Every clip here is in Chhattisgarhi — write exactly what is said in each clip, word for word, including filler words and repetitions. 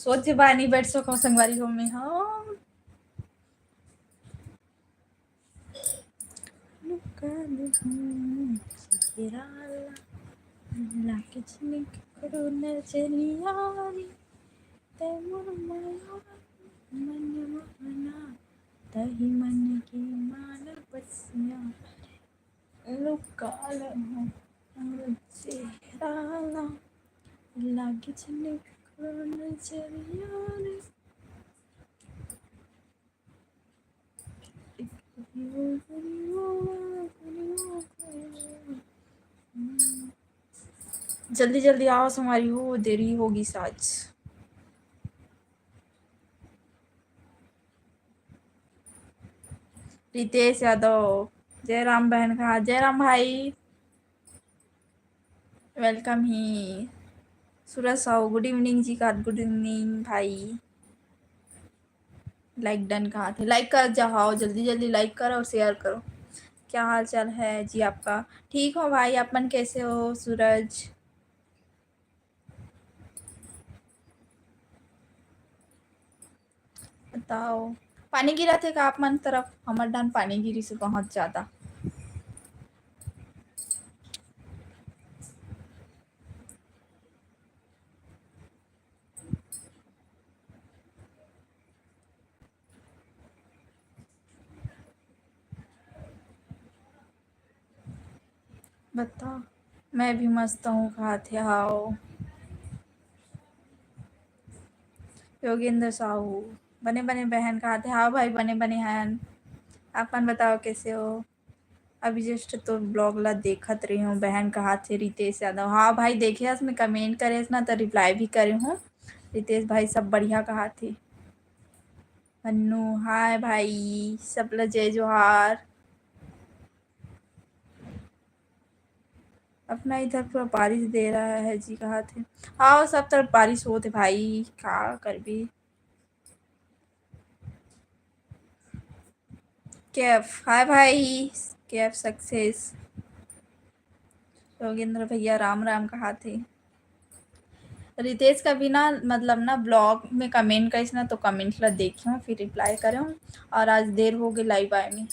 सोचे बानी बैठ सको संगवारी हो में हम। लुका दे हूँ, घेराला, लागे झिनक करो नजरिया रे, तै मोर माया मन मोहना, तही मन के मान बसिया। लुका ले हूँ, चेहराला, लागे झिनक करो नजरिया रे। जल्दी जल्दी आओ संगवारी हो, देरी होगी आज। रितेश यादव, जय राम बहन का, जय राम भाई, welcome ही। सूरज साहू, good evening जी का, good evening भाई। Like done कहा थे, like कर जाओ, जल्दी जल्दी like करो और share करो। क्या हाल चाल है जी आपका? ठीक हो भाई, आप मन कैसे हो? सूरज बताओ, पानी गिरा थे का आप मन तरफ? हमर डान पानी गिरी से बहुत ज्यादा। बता, मैं भी मस्त हूँ, कहा थे। हाओ योगेंद्र साहू, बने बने बहन, कहा थे। हाओ भाई, बने बने हन। आप मन बताओ कैसे हो? अभी just तो vlog ला देखत रही हूँ बहन, कहा थे रितेश यादव। हाँ भाई, देखे हस मैं comment करे हस ना, तो reply भी करे हूँ। रितेश भाई सब बढ़िया कहा थे। मन्नू, हाय भाई, सब ला जय जोहार। अपना इधर पूरा बारिश दे रहा है जी, कहा थे। हाँ, सब तरफ बारिश होत हे भाई, का करबी। कैफ, हाय भाई, कैफ सक्सेस। योगेंद्र भैया राम राम कहा थे। रितेश का भी ना, मतलब ना, vlog में comment करिस ना, तो comment ला देखियो, फिर reply करियो। और आज देर हो गई live आए में।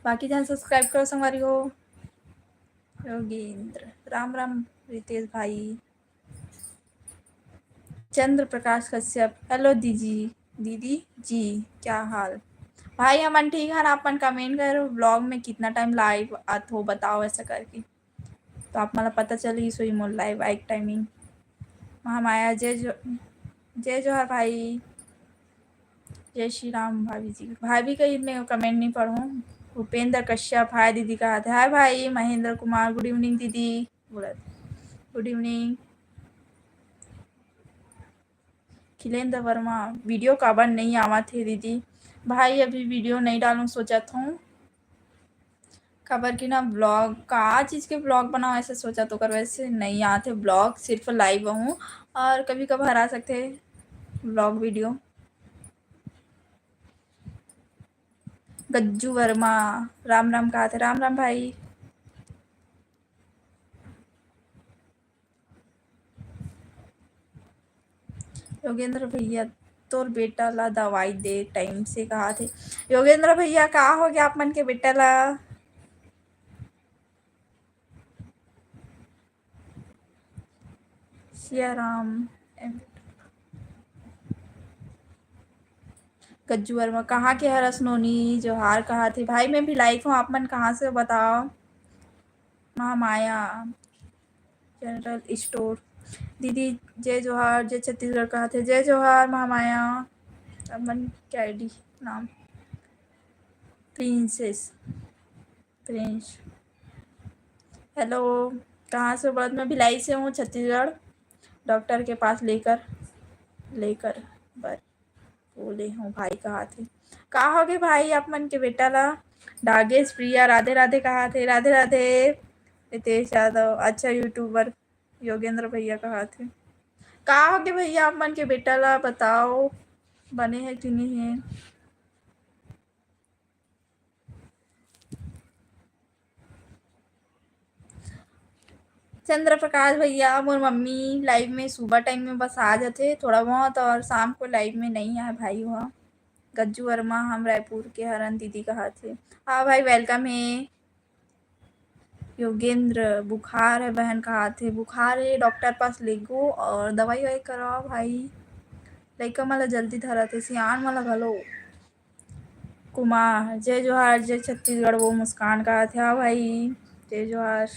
बाकी जन subscribe करो संगवारी हो। योगेंद्र, राम राम रितेश भाई। चंद्र प्रकाश कश्यप, hello दीदी, दीदी जी, क्या हाल? भाई हमन ठीक हन, आप मन comment करो, vlog में कितना time live आत हो बताओ, ऐसा करके तो आप मन ला पता चलही सोई मोर live आए के timing। महामाया, जय जो, जय जोहार भाई। जय श्री राम भाभी जी। भाभी कही मैं comment नहीं पढ़ूँ। भूपेंद्र कश्यप, हाय दीदी कहा थे। हाय भाई महेंद्र कुमार, good evening दीदी। बोला, good evening। Khilendra Verma, video काबर नहीं आवत हे दीदी? भाई अभी video नहीं डालूँ सोचत हूँ, काबर कि ना vlog, का चीज के vlog बनाओ ऐसे सोचा तो कर, वैसे नहीं आते vlog, सिर्फ live हूँ और कभी कभार आ सकते vlog video। गज्जू वर्मा, राम राम कहा थे। राम राम भाई। योगेंद्र भैया, तोर बेटा ला दवाई दे time से कहा थे। योगेंद्र भैया, का हो गया आप मन के बेटा ला? सिया राम, गज्जू वर्मा, कहाँ के हरस नोनी? जोहार कहा थे। भाई, मैं भिलाई के हूँ, आप मन कहाँ से हो बताओ? Mahamaya general store. दीदी, जय जोहार, जय छत्तीसगढ़ कहा थे। जय जोहार महामाया। अपन के ID नाम प्रिंसेस, प्रिंस। Hello, कहाँ से हो? मैं भिलाई से हूँ, छत्तीसगढ़। डॉक्टर के पास लेकर, लेकर बर बोले हूँ भाई कहा थे। का हो गए भाई आप मन के बेटा ला? डागेश प्रिया, राधे राधे कहा थे। राधे राधे। रितेश यादव, अच्छा YouTuber योगेंद्र भैया कहा थे। का हो गए भैया आप मन के बेटा ला, बताओ बने है कि नहीं है? चंद्र प्रकाश भैया, मोर मम्मी live में सुबह time में बस आ जाथे थोड़ा बहुत, और शाम को live में नहीं आए भाई। वह गज्जू वर्मा, हम रायपुर के हरन दीदी कहाथे। हाँ भाई, welcome है। योगेंद्र, बुखार है बहन कहाथे, बुखार है, डॉक्टर पास ले गो और दवाई ववाई कराओ भाई। लइका मन ला जल्दी धरत हे, सियान मन ला घलो। कुमार, जय जोहार, जय छत्तीसगढ़, वो मुस्कान कहाथे, हाँ भाई, जय जोहार।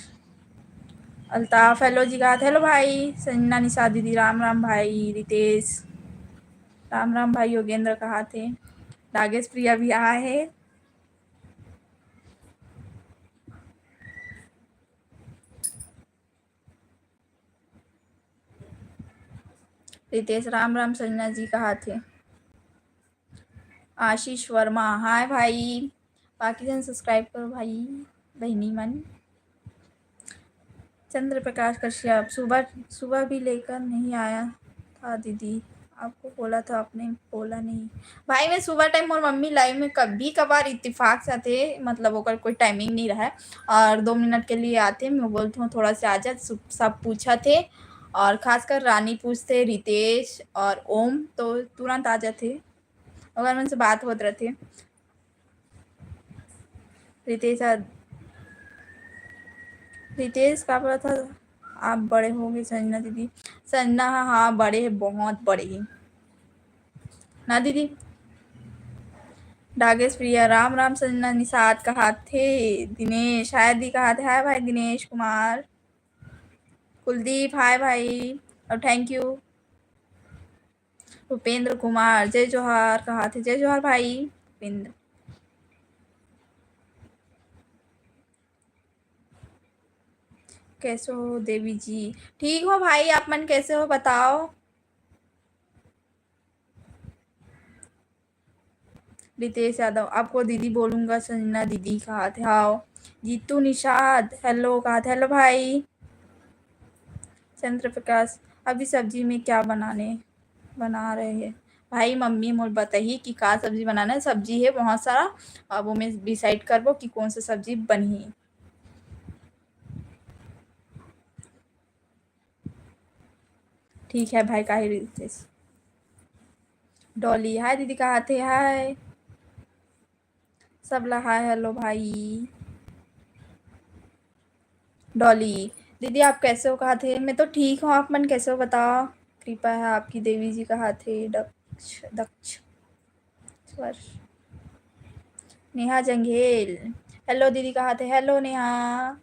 अल्ताफ, hello जी कहाथे, hello भाई। संजना निशा दीदी, राम राम भाई। रितेश, राम राम भाई। योगेंद्र कहाथे, नागेश प्रिया भी आए हे। रितेश, राम राम संजना जी कहाथे। आशीष वर्मा, हाय भाई, बाकी जन subscribe करो भाई, बहिनी मन। चंद्र प्रकाश कश्यप, सुबह, सुबह भी लेकर नहीं आया था दीदी, आपको बोला था, आपने बोला नहीं। भाई, मैं सुबह time मोर मम्मी live में कभी कभार इत्तेफाक से आथे, मतलब ओकर कोई timing नहीं रहा है, और दो मिनट के लिए आथे, मैं बोलती हूँ थोड़ा सा आ जा, सब, सब पूछथे, और खासकर रानी पूछथे, रितेश और ओम तो तुरंत आ जाथे, ओकर मन से बात होत रथे। रितेश आ-, रितेश का बोला था, आप बड़े हो गए संजना दीदी। संजना, हाँ, हाँ, बड़े है, बहुत बड़े है ना दीदी। नागेश प्रिया, राम राम संजना निषाद कहाथे। दिनेश, हाय दी कहाथे, हाय भाई दिनेश कुमार। कुलदीप, हाय भाई, और thank you। भूपेंद्र कुमार, जय जोहार कहाथे, जय जोहार भाई भूपेंद्र। कैसे हो देवी जी? ठीक हो भाई, आप मन कैसे हो बताओ? रितेश यादव, आपको दीदी बोलूँगा, संजना दीदी कहाथे, हाव। जीतू निषाद, hello कहाथे, hello भाई। चंद्र प्रकाश, अभी सब्जी में क्या बनाने, बना रहे हैं? भाई, मम्मी मोर बताही कि का सब्जी बनाना है। सब्जी है बहुत सारा, अब वो मैं decide करबो कि कौन सा सब्जी बनही। ठीक है भाई, काहे रितेश। डॉली, हाय दीदी, कहाथे? हाय। सबला हाय, hello भाई। डॉली, दीदी आप कैसे हो कहाथे? मैं तो ठीक हूँ, आप मन कैसे हो बताओ? कृपा है आपकी देवी जी कहाथे। दक्ष, दक्ष स्वर। नेहा जंघेल, hello दीदी कहाथे? Hello नेहा।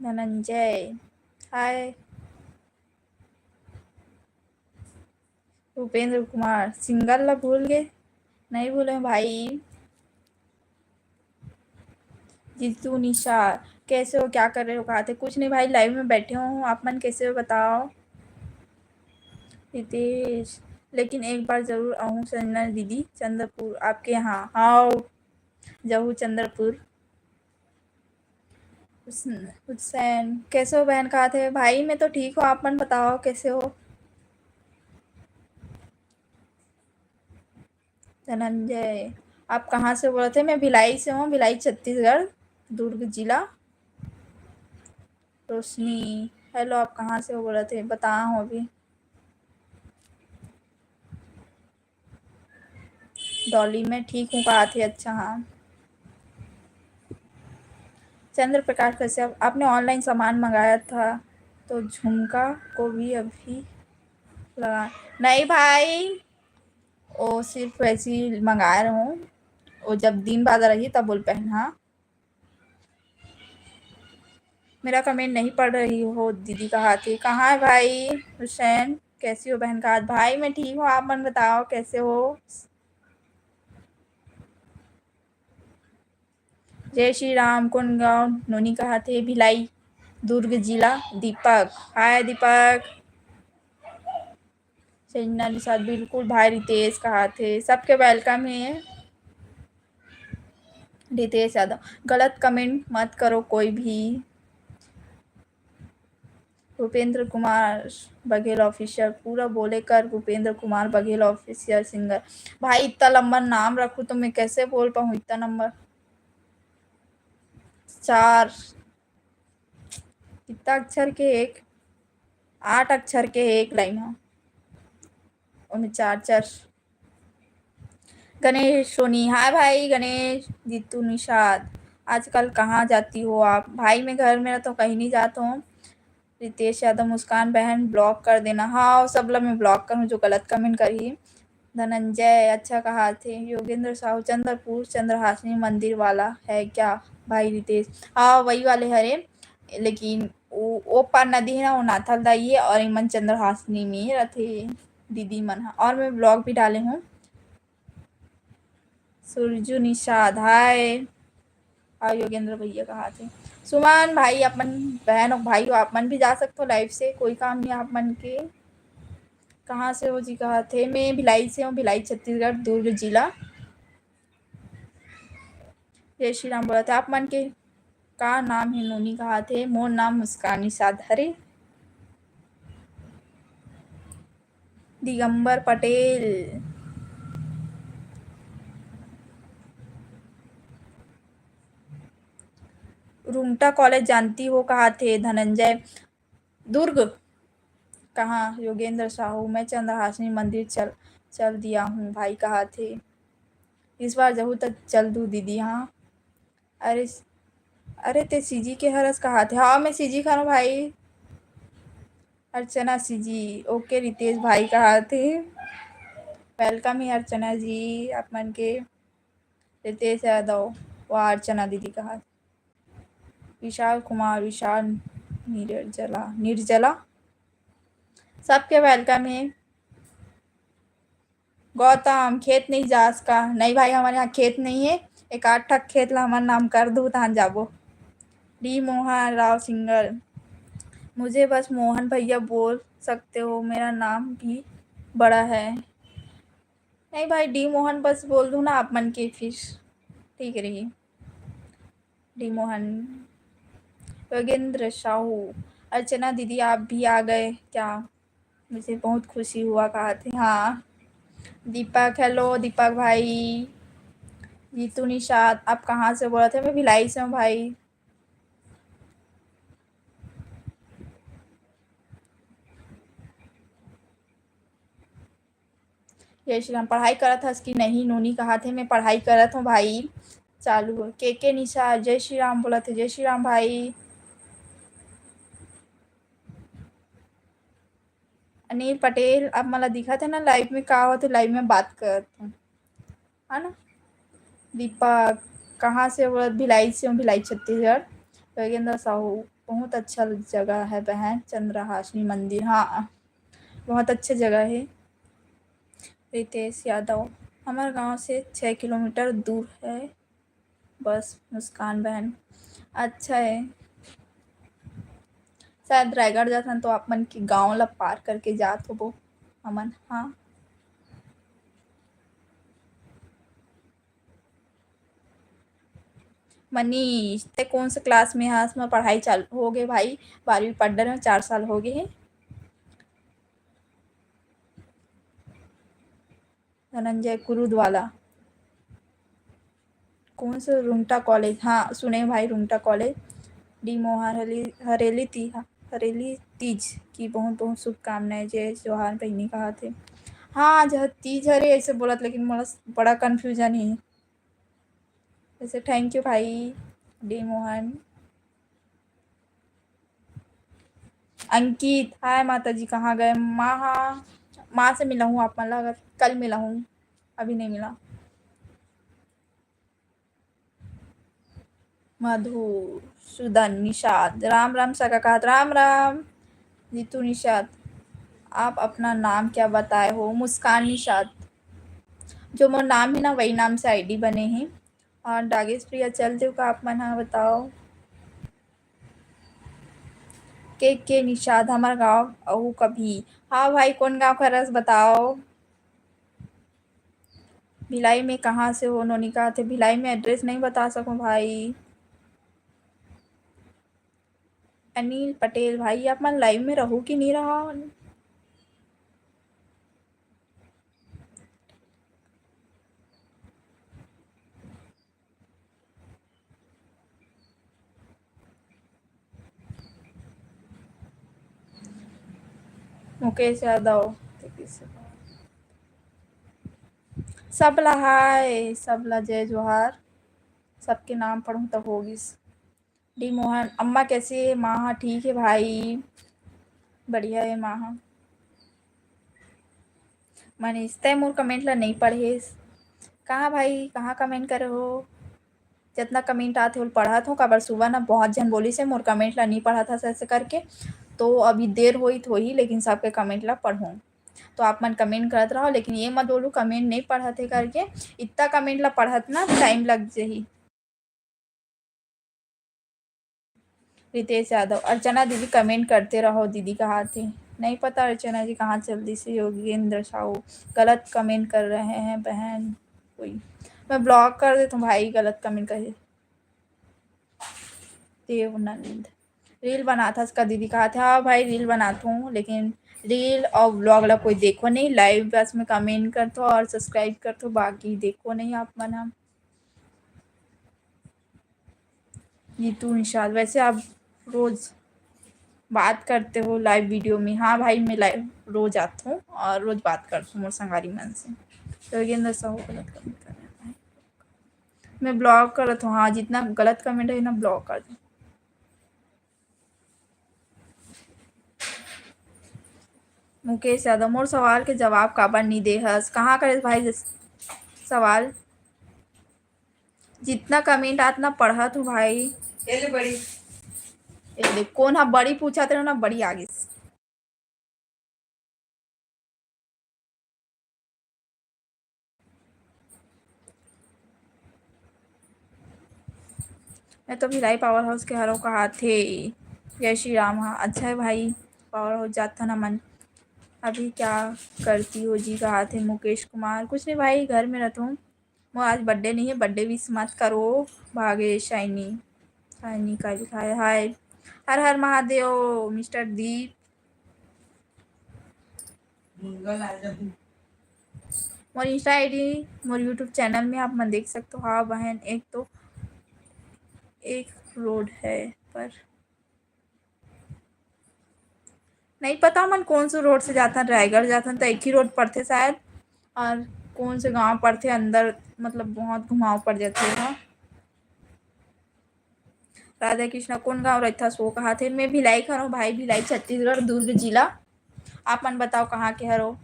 धनंजय, हाय। भूपेंद्र कुमार, single ला भूल गए? नहीं भूले भाई। जीतू निशा, कैसे हो, क्या कर रहे हो, कहाथे? कुछ नहीं भाई, live में बैठे हूँ, आप मन कैसे हो बताओ? रितेश, लेकिन एक बार जरूर आऊँ संजना दीदी, चंद्रपुर आपके यहाँ। हाव, जहू चंद्रपुर। हुस-, हुसैन, कैसे हो बहन, कहाथे? भाई मैं तो ठीक हूँ, आप मन बताओ कैसे हो? धनंजय, आप कहाँ से बोलत हे? मैं भिलाई से हूँ, भिलाई छत्तीसगढ़, दुर्ग जिला। रोशनी, hello, आप कहाँ से हो बोलत हे? बता हो अभी। डॉली, मैं ठीक हूँ कहाथे, अच्छा हाँ। चंद्र प्रकाश कश्यप, आपने online सामान मंगाया था तो झुमका को भी अभी लगा? नहीं भाई, वो सिर्फ वैसे ही मंगाए रहूँ, वो जब दिन बाद रही तब बोल पहना। मेरा comment नहीं पढ़ रही हो दीदी कहाथे। कहाँ है भाई हुसैन, कैसी हो बहन कहाथे? भाई मैं ठीक हूँ, आप मन बताओ कैसे हो? जय श्री राम, कौन गाँव? नोनी कहाथे, भिलाई, दुर्ग जिला। दीपक, हाय दीपक। संजना निषाद, बिल्कुल भाई रितेश कहाथे, सबके welcome हे। रितेश यादव, गलत comment मत करो कोई भी। भूपेंद्र कुमार बघेल official, पूरा बोले कर भूपेंद्र कुमार बघेल official singer। भाई इतना लंबा नाम रखूँ तो मैं कैसे बोल पाऊँ इतना नंबर? चार। कितना अक्षर के एक, आठ अक्षर के एक लाइन ह, ओमे चार चार। गणेश सोनी, हाय भाई गणेश। जीतू निषाद, आजकल कहाँ जाती हो आप? भाई, मैं घर में रहता हूँ, कहीं नहीं जाता हूँ। रितेश यादव, मुस्कान बहन, ब्लॉक कर देना। हाँ, वो सब ला मैं ब्लॉक करूँ जो गलत कमेंट करही। धनंजय, अच्छा कहा थे। योगेंद्र साहू, चंद्रपुर चंद्रहासिनी मंदिर वाला है क्या भाई रितेश? हाँ, वही वाले हरे, लेकिन वो, वो पार नदी है ना, वो नाथल दाई है, और इमन चंद्रहासिनी में रहते दीदी मन ह। और मैं ब्लॉग भी डाले हूँ। सुरजू निषाद, हाय। और योगेंद्र भैया कहा थे। सुमन भाई, अपन बहन और भाई हो, आप मन भी जा सकते हो लाइव से, कोई काम नहीं आप मन के। कहाँ से हो जी? कहा थे, मैं भिलाई से हूँ, भिलाई छत्तीसगढ़, दुर्ग जिला। जय श्री राम बोला था। आप मन के का नाम हे? नोनी कहा थे, मोर नाम मुस्कान निषाद हरे। दिगंबर पटेल, रुंगटा कॉलेज जानती हो कहा थे धनंजय। दुर्ग कहाँ? योगेंद्र साहू, मैं चंद्रहासिनी मंदिर चल चल दिया हूँ भाई कहा थे। इस बार जहू तक चल दू दीदी। हाँ, अरे, अरे ते सीजी के हरस कहा थे। हाँ, मैं सीजी खानो भाई। अर्चना सीजी, ओके रितेश भाई कहा थे। वेलकम है अर्चना जी आप मन के। रितेश यादव, वाह अर्चना दीदी कहा। विशाल कुमार, विशाल निर्जला, निर्जला, सबके वेलकम है। गौतम, खेत नहीं जास का? नहीं भाई, हमारे यहाँ खेत नहीं है, एक आध ठक खेत ला हमार नाम कर दू, तहान जाबो। डी मोहन राव सिंगर, मुझे बस मोहन भैया बोल सकते हो, मेरा नाम भी बड़ा है। नहीं भाई, डी मोहन बस बोल दू ना आप मन के, फिर ठीक रही। डी मोहन, योगेंद्र साहू, अर्चना दीदी आप भी आ गए क्या? मुझे बहुत खुशी हुआ कहा थे। हाँ दीपक, हेलो दीपक भाई। जीतू निषाद, आप कहाँ से बोला थे? मैं भिलाई से हूँ भाई। जय श्री राम, पढ़ाई करत हस कि नहीं? नोनी कहा थे, मैं पढ़ाई करत हूँ भाई। चालू है। के के निषाद, जय श्री राम बोला थे। जय श्री राम भाई। अनिल पटेल, आप मन ला दिखत है ना लाइव में, का होते लाइव में बात करत हूँ, है ना? दीपक, कहाँ से हो? भिलाई से हूँ, भिलाई छत्तीसगढ़। योगेंद्र साहू, बहुत अच्छा जगह है बहन, चंद्रहासिनी मंदिर। हाँ, बहुत अच्छा जगह है। रितेश यादव, हमारे गांव से छः किलोमीटर दूर है बस। मुस्कान बहन, अच्छा है। शायद रायगढ़ जाथन तो आप मन के गांव ला पार करके जात होबो हमन। हाँ मनीष, ते कौन से क्लास में हस? मैं पढ़ाई चालू हो गए भाई, बारहवीं पढ़ रहे हूँ, चार साल हो गए हैं। धनंजय कुरुद वाला कौन से? रुंगटा कॉलेज, हाँ सुने भाई, रुंगटा कॉलेज। डी मोहन हरेली, हरेली ती-, हरेली तीज की बहुत बहुत शुभकामनाएं। जय जोहार बहिनी कहा थे। हाँ आज ह तीज हरे ऐसे बोलत, लेकिन मोला बड़ा कन्फ्यूजन है। वैसे थैंक यू भाई डी मोहन। अंकित, हाय माता जी, कहाँ गए? माँ, हाँ, माँ से मिला हूँ आप मन ला, कल मिला हूँ, अभी नहीं मिला। मधुसूदन निषाद, राम राम सगा कहत, राम राम। जीतू निषाद, आप अपना नाम क्या बताए हो? मुस्कान निषाद, जो मोर नाम है ना, वही नाम से आईडी बने है। और डागेश प्रिया, चल देव का आप मन हा, बताओ। के के निषाद, हमार गाँव अहू कभी। हाँ भाई, कौन गाँव का रस बताओ? भिलाई में कहाँ से हो? नोनी कहा थे, भिलाई में एड्रेस नहीं बता सकूँ भाई। अनिल पटेल, भाई आप मन लाइव में रहू कि नहीं रहा? मुकेश यादव, सबला हाय, सबला जय जोहार। सबके नाम पढ़ूं त होगिस। डी मोहन, अम्मा कैसे हे? माँ, हाँ, ठीक है भाई, बढ़िया है माँ, हाँ। मनीष, तै मोर comment ला नहीं पढ़ेस। कहाँ भाई, कहाँ comment करे हो? जितना comment आथे, ओला पढ़त हो, काबर सुबह ना बहुत झन बोलिस हे, मोर comment ला नहीं पढ़त हस ऐसे करके। तो अभी देर होई तो होही, लेकिन सबके comment ला पढ़ूं। तो आप मन comment करत रहो, लेकिन ये मत बोलू comment नहीं पढ़त हे करके। इतना comment ला पढ़त ना time लग जही। रितेश यादव, अर्चना दीदी comment करते रहो, दीदी कहाथे। नहीं पता अर्चना जी कहाँ चल दी से। योगेंद्र साहू, गलत comment कर रहे हैं बहन। कोई, मैं block कर देता हूँ भाई, गलत comment करे। देवनंद, reel बनाथस का दीदी कहाथे। हाँ भाई, reel बनाथूँ, लेकिन reel और vlog ला कोई देखो नहीं, live बस में comment करथो और subscribe करथो, बाकी देखो नहीं आप मन। हम जीतू निषाद, वैसे आप रोज बात करते हो live video में? हाँ भाई, मैं live रोज आती हूँ और रोज बात करती हूँ मोर संगारी मन से। तो योगेंद्र साहू गलत comment कर रहे हैं भाई। मैं block करत हूँ, हाँ, जितना गलत comment है ना, block कर दो। मुकेश यादव, मोर सवाल के जवाब काबर नी दे हस? कहाँ करे भाई सवाल? जितना comment आतना पढ़त हूँ भाई। ये ले बड़ी। ये देख, कौन हा बड़ी पूछा तेरे ना, बड़ी आ गई। मैं तो भिलाई power house के हरों कहाथे। जय श्री राम। हाँ, अच्छा है भाई, power house जात था ना मन। अभी क्या करती हो जी कहाथे मुकेश कुमार। कुछ नहीं भाई, घर में रहता हूँ। मोर आज birthday नहीं है, birthday wish मत करो। भागेश, शाइनी, शाइनी का लिखा है, हाय। हर हर महादेव, मिस्टर दीप। मोर Insta ID, मोर YouTube channel में आप मन देख सकते हो। हाँ बहन, एक तो एक road है, पर नहीं पता मन कौन से road से जाथन, रायगढ़ जाथन तो एक ही road पड़थे शायद, और कौन से गांव पड़थे अंदर, मतलब बहुत घुमाव पड़ जाथे। हाँ, राधा कृष्णा, कौन गांव रहता सो कहाथे? मैं भिलाई के हरों भाई, भिलाई छत्तीसगढ़, दुर्ग जिला। आप मन बताओ कहाँ के हरो?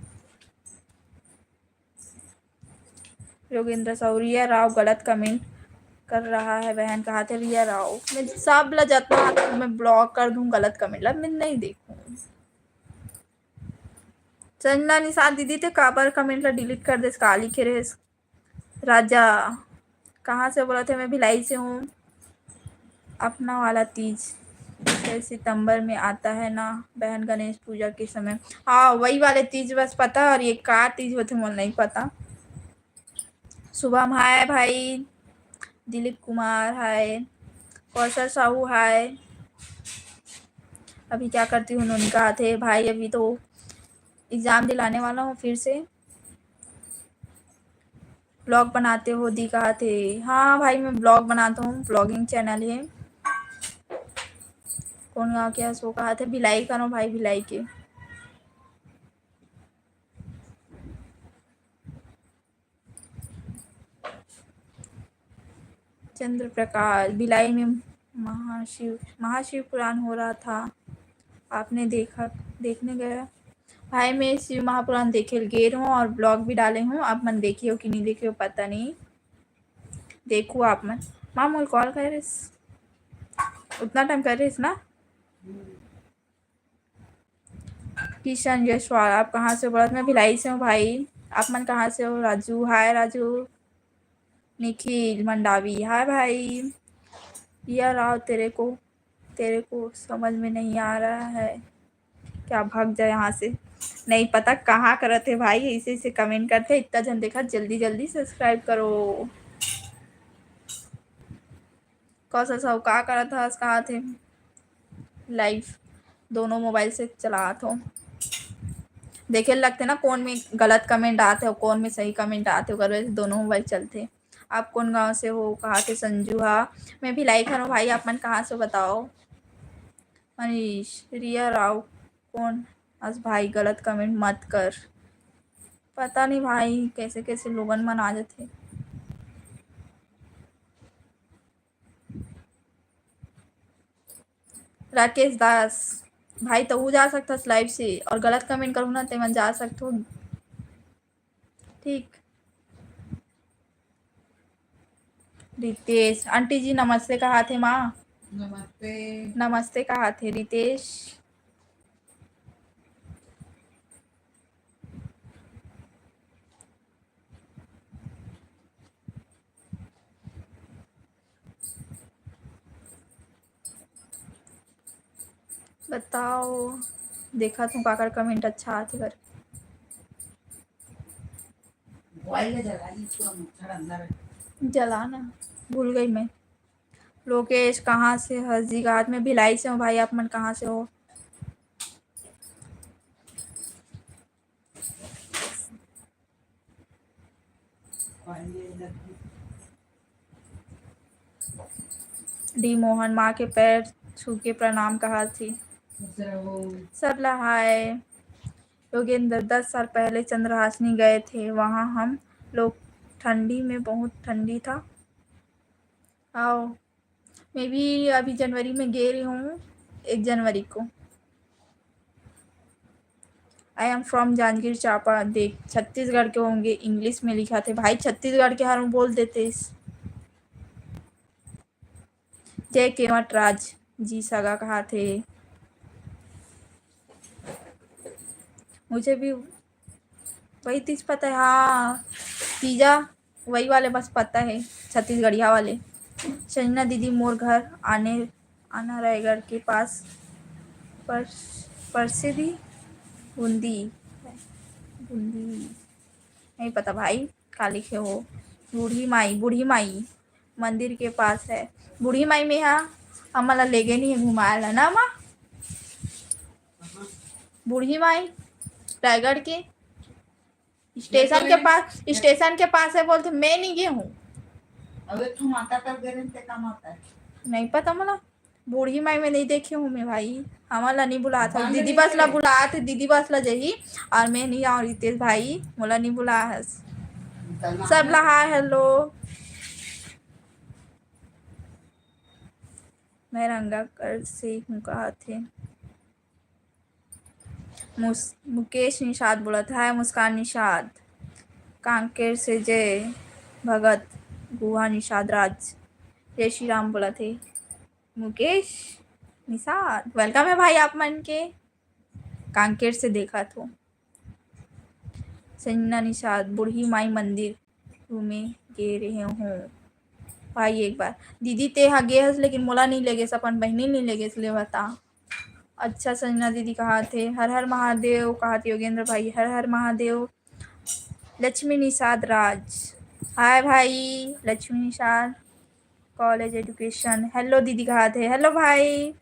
योगेंद्र साहू, रिया राव गलत comment कर रहा है बहन, कहाथे रिया राव। मैं सब ला जतना मैं block कर दूं गलत comment ला, मैं नहीं देखूं। संजना निषाद दीदी, ते काबर comment ला delete कर देस, का लिखे रहेस? राजा, कहाँ से बोलथे? मैं भिलाई से हूँ। अपना वाला तीज छह सितंबर में आता है ना बहन, गणेश पूजा के समय। हाँ, वही वाले तीज बस पता, और ये का तीज होथे मोला नहीं पता। शुभम हाय भाई, दिलीप कुमार हाय, कौशल साहू हाय। अभी क्या करती हूँ, नोनिका आथे भाई, अभी तो exam दिलाने वाला हूँ फिर से। Vlog बनाते हो दी कहाथे? हाँ भाई, मैं vlog बनाता हूँ, vlogging channel है। कौन गाँव के हस वो कहाथे? भिलाई के हरों भाई, भिलाई के। चंद्र प्रकाश, भिलाई में महाशिव, महाशिव पुराण हो रहा था, आपने देखा, देखने गया? भाई, मैं शिव महापुराण देखे ल गे रहूँ और vlog भी डाले हूँ, आप मन देखे हो कि नहीं देखे हो पता नहीं, देखू आप मन। माँ मोल call करे रहिस, उतना time करे रहिस ना। किशन जायसवाल, आप कहाँ से हो? बोलत मैं भिलाई से हूँ भाई। आप मन कहाँ से हो? राजू, हाय राजू। निखिल मंडावी, हाय भाई। रिया राव, तेरे को, तेरे को समझ में नहीं आ रहा है क्या? भाग जा यहाँ से। नहीं पता कहाँ करत हे भाई, ऐसे ऐसे comment करथे। इतना झन देखा, जल्दी जल्दी subscribe करो। कौशल साहू का करत हस, कहाथे? Live दोनों mobile से चलात हो, देखे लगथे ना कौन में गलत comment आथे और कौन में सही comment आथे, ओकर वजह से दोनों mobile चलथे। आप कौन गांव से हो? कहाथे संजू हा। मैं भिलाई के हरों भाई, आप मन कहाँ से हो बताओ? मनीष, रिया राव कौन अस भाई गलत comment मत कर। पता नहीं भाई, कैसे कैसे लोगन मन आ जाथे। राकेश दास, भाई तहू जा सकथस live से, और गलत comment करहू ना, ते मन जा सकथो। ठीक। रितेश, आंटी जी नमस्ते कहाथे माँ। नमस्ते। नमस्ते कहाथे रितेश। बताओ, देखत हूँ काकर comment अच्छा आथे बर। मोबाइल ले जला दी, पूरा मच्छर अंदर है। जला ना, भूल गई मैं। लोकेश, कहाँ से हस जी? आज मैं भिलाई से हूँ भाई, आप मन कहाँ से हो? डी मोहन, माँ के पैर छू के प्रणाम कहा थी। खुश रहो। सब ला हाय। योगेंद्र, दस साल पहले चंद्रहासिनी गए थे, वहाँ हम लोग ठंडी में, बहुत ठंडी था। आओ, मैं भी अभी जनवरी में गे रही हूँ, एक जनवरी को। I am from Janjgir Champa. देख, छत्तीसगढ़ के होंगे, English में लिखा थे भाई, छत्तीसगढ़ के हर बोल देते इस। जय केवट राज जी सगा कहा थे। मुझे भी वही तीज पता है, हाँ, तीजा वही वाले बस पता है, छत्तीसगढ़िया वाले। संजना दीदी, मोर घर आने, आना रायगढ़ के पास परस-, परसेदी बूंदी, बूंदी, नहीं पता भाई, का लिखे हो? बूढ़ी माई, बूढ़ी माई मंदिर के पास है। बूढ़ी माई में हा, हमन ला लेगे नहीं है घुमाए ला ना माँ। बूढ़ी माई रायगढ़ के स्टेशन के पास, स्टेशन के पास है बोलते, मैं नहीं गई हूँ। अबे तू माता कर दे रहे, ते का माता है? नहीं पता मोला, बूढ़ी माई में नहीं देखे हूँ मैं भाई। हमन ला नहीं बुलात है, दीदी बस ला बुलात है, दीदी बस ला जही, और मैं नहीं आऊँ रितेश भाई, मोला नहीं बुला है। सब ला हाय हेलो। मैं रंगागढ़ से हूँ कहा थे। मुस-, मुकेश निषाद बोलत हे, हाय मुस्कान निषाद, कांकेर से जय भगत गुहा निषाद राज, जय श्री राम बोलत हे मुकेश निषाद। Welcome है भाई आप मन के, कांकेर से देखत हो। संजना निषाद, बूढ़ी माई मंदिर घूमे गे रहे हो भाई एक बार। दीदी ते हा गे हस, लेकिन मोला नहीं लेगेस, अपन बहिनी नहीं लेगेस, ले बता। अच्छा संजना दीदी कहा थे, हर हर महादेव कहा थे योगेंद्र भाई, हर हर महादेव। लक्ष्मी निषाद राज, हाय भाई Lakshmi Nishad. College education, hello दीदी कहा थे, हेलो भाई।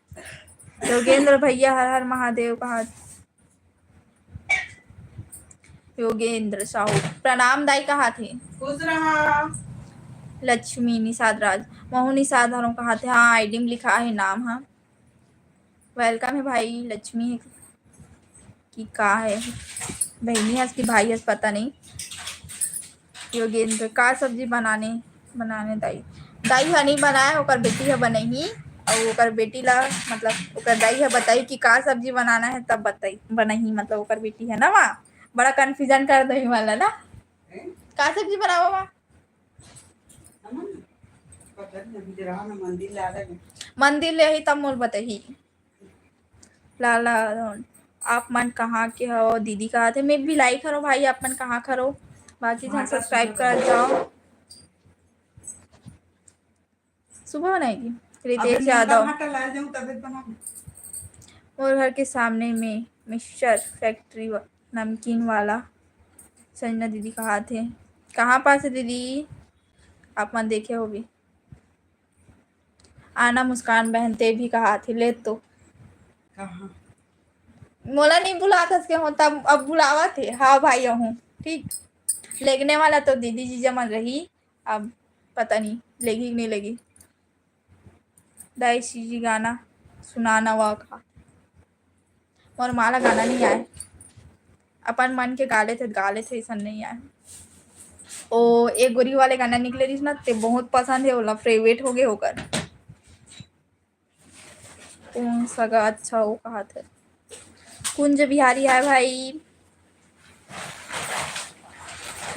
योगेंद्र भैया, हर हर महादेव कहा। योगेंद्र साहू, प्रणाम दाई कहा थे। खुश रहा। लक्ष्मी निषाद राज, महू निषाद हरों कहा थे, हाँ, ID में लिखा है नाम, हाँ। Welcome है भाई, लक्ष्मी है कि का है, बहिनी हस कि भाई हस, पता नहीं। योगेंद्र, का सब्जी बनाने, बनाने दाई? दाई ह नहीं बनाए, ओकर बेटी ह बनही, अउ ओकर बेटी ला, मतलब, ओकर दाई ह बताही कि का सब्जी बनाना है, तब बताही, बनही, मतलब, ओकर बेटी है ना, माँ, बड़ा confusion कर दही वाला ना। हैं? का सब्जी बनावा, माँ? हमन? पता नहीं, अभी जरा ना मंदिर ला रहे। मंदिर ले ही तब मोर बताही। लाला, आप मन कहाँ के हव? दीदी कहा थे, मैं भिलाई खरो भाई, आप मन कहाँ खरो? बाकी झन subscribe कर जाओ। सुबह बनाएगी रितेश यादव। भाटा ला जाऊं, तबे बनाऊं। मोर घर के सामने में मिक्सचर factory वा-, नमकीन वाला। संजना दीदी कहा थे, कहाँ पास है दीदी? आप मन देखे होगी। आना मुस्कान बहन, ते भी कहा थे, ले तो। कहाँ? मोला नहीं बुलात हस के हो, तब अब बुलावत हे। हाँ भाई, हूँ ठीक। लेगने वाला तो दीदी जीजा मन रही, अब पता नहीं लेगी कि नहीं लेगी। दाई सीजी गाना सुनाना वा का। मोर माँ ला गाना नहीं आए, अपन मन के गा लेथे, गा लेथे, अइसन नहीं आए। ओ, एक गोरी वाले गाना निकले रहिस ना, ते बहुत पसंद हे ओला, favourite हो गे ओकर। कौन सा गा अच्छा हो कहा थे? कुंज बिहारी आय भाई,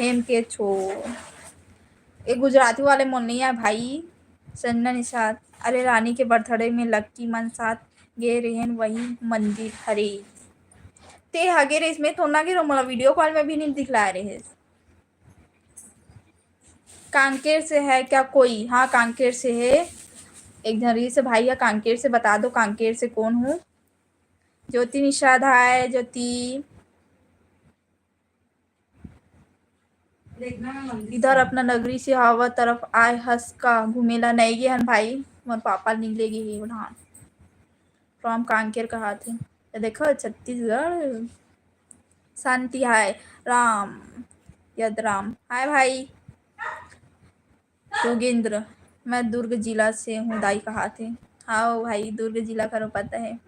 एम के छो। ए गुजराती वाले मोर नहीं आय भाई, चंदन निषाद। अरे रानी के birthday में लक्की मन साथ गे रहेन वही मंदिर हरे। ते हा गे रहिस, मैं थोड़ा ना गे रहो, मोला video call में भी नहीं दिखला रहे। कांकेर से है क्या कोई? हाँ, कांकेर से है। एक झन रहिस भाई है कांकेर से, बता दो कांकेर से कौन हूँ। ज्योति निषाद, हाय ज्योति। इधर अपना नगरी से हवा तरफ आए हस का घूमेला? नहीं गे हन भाई, मोर पापा निकले गे हे उधान। From कांकेर कहा थे। ये देखो छत्तीसगढ़। शांति, हाय। राम, यद राम, हाय भाई। योगेंद्र, मैं दुर्ग जिला से हूँ दाई कहा थे। हाँ भाई, दुर्ग जिला करो पता है।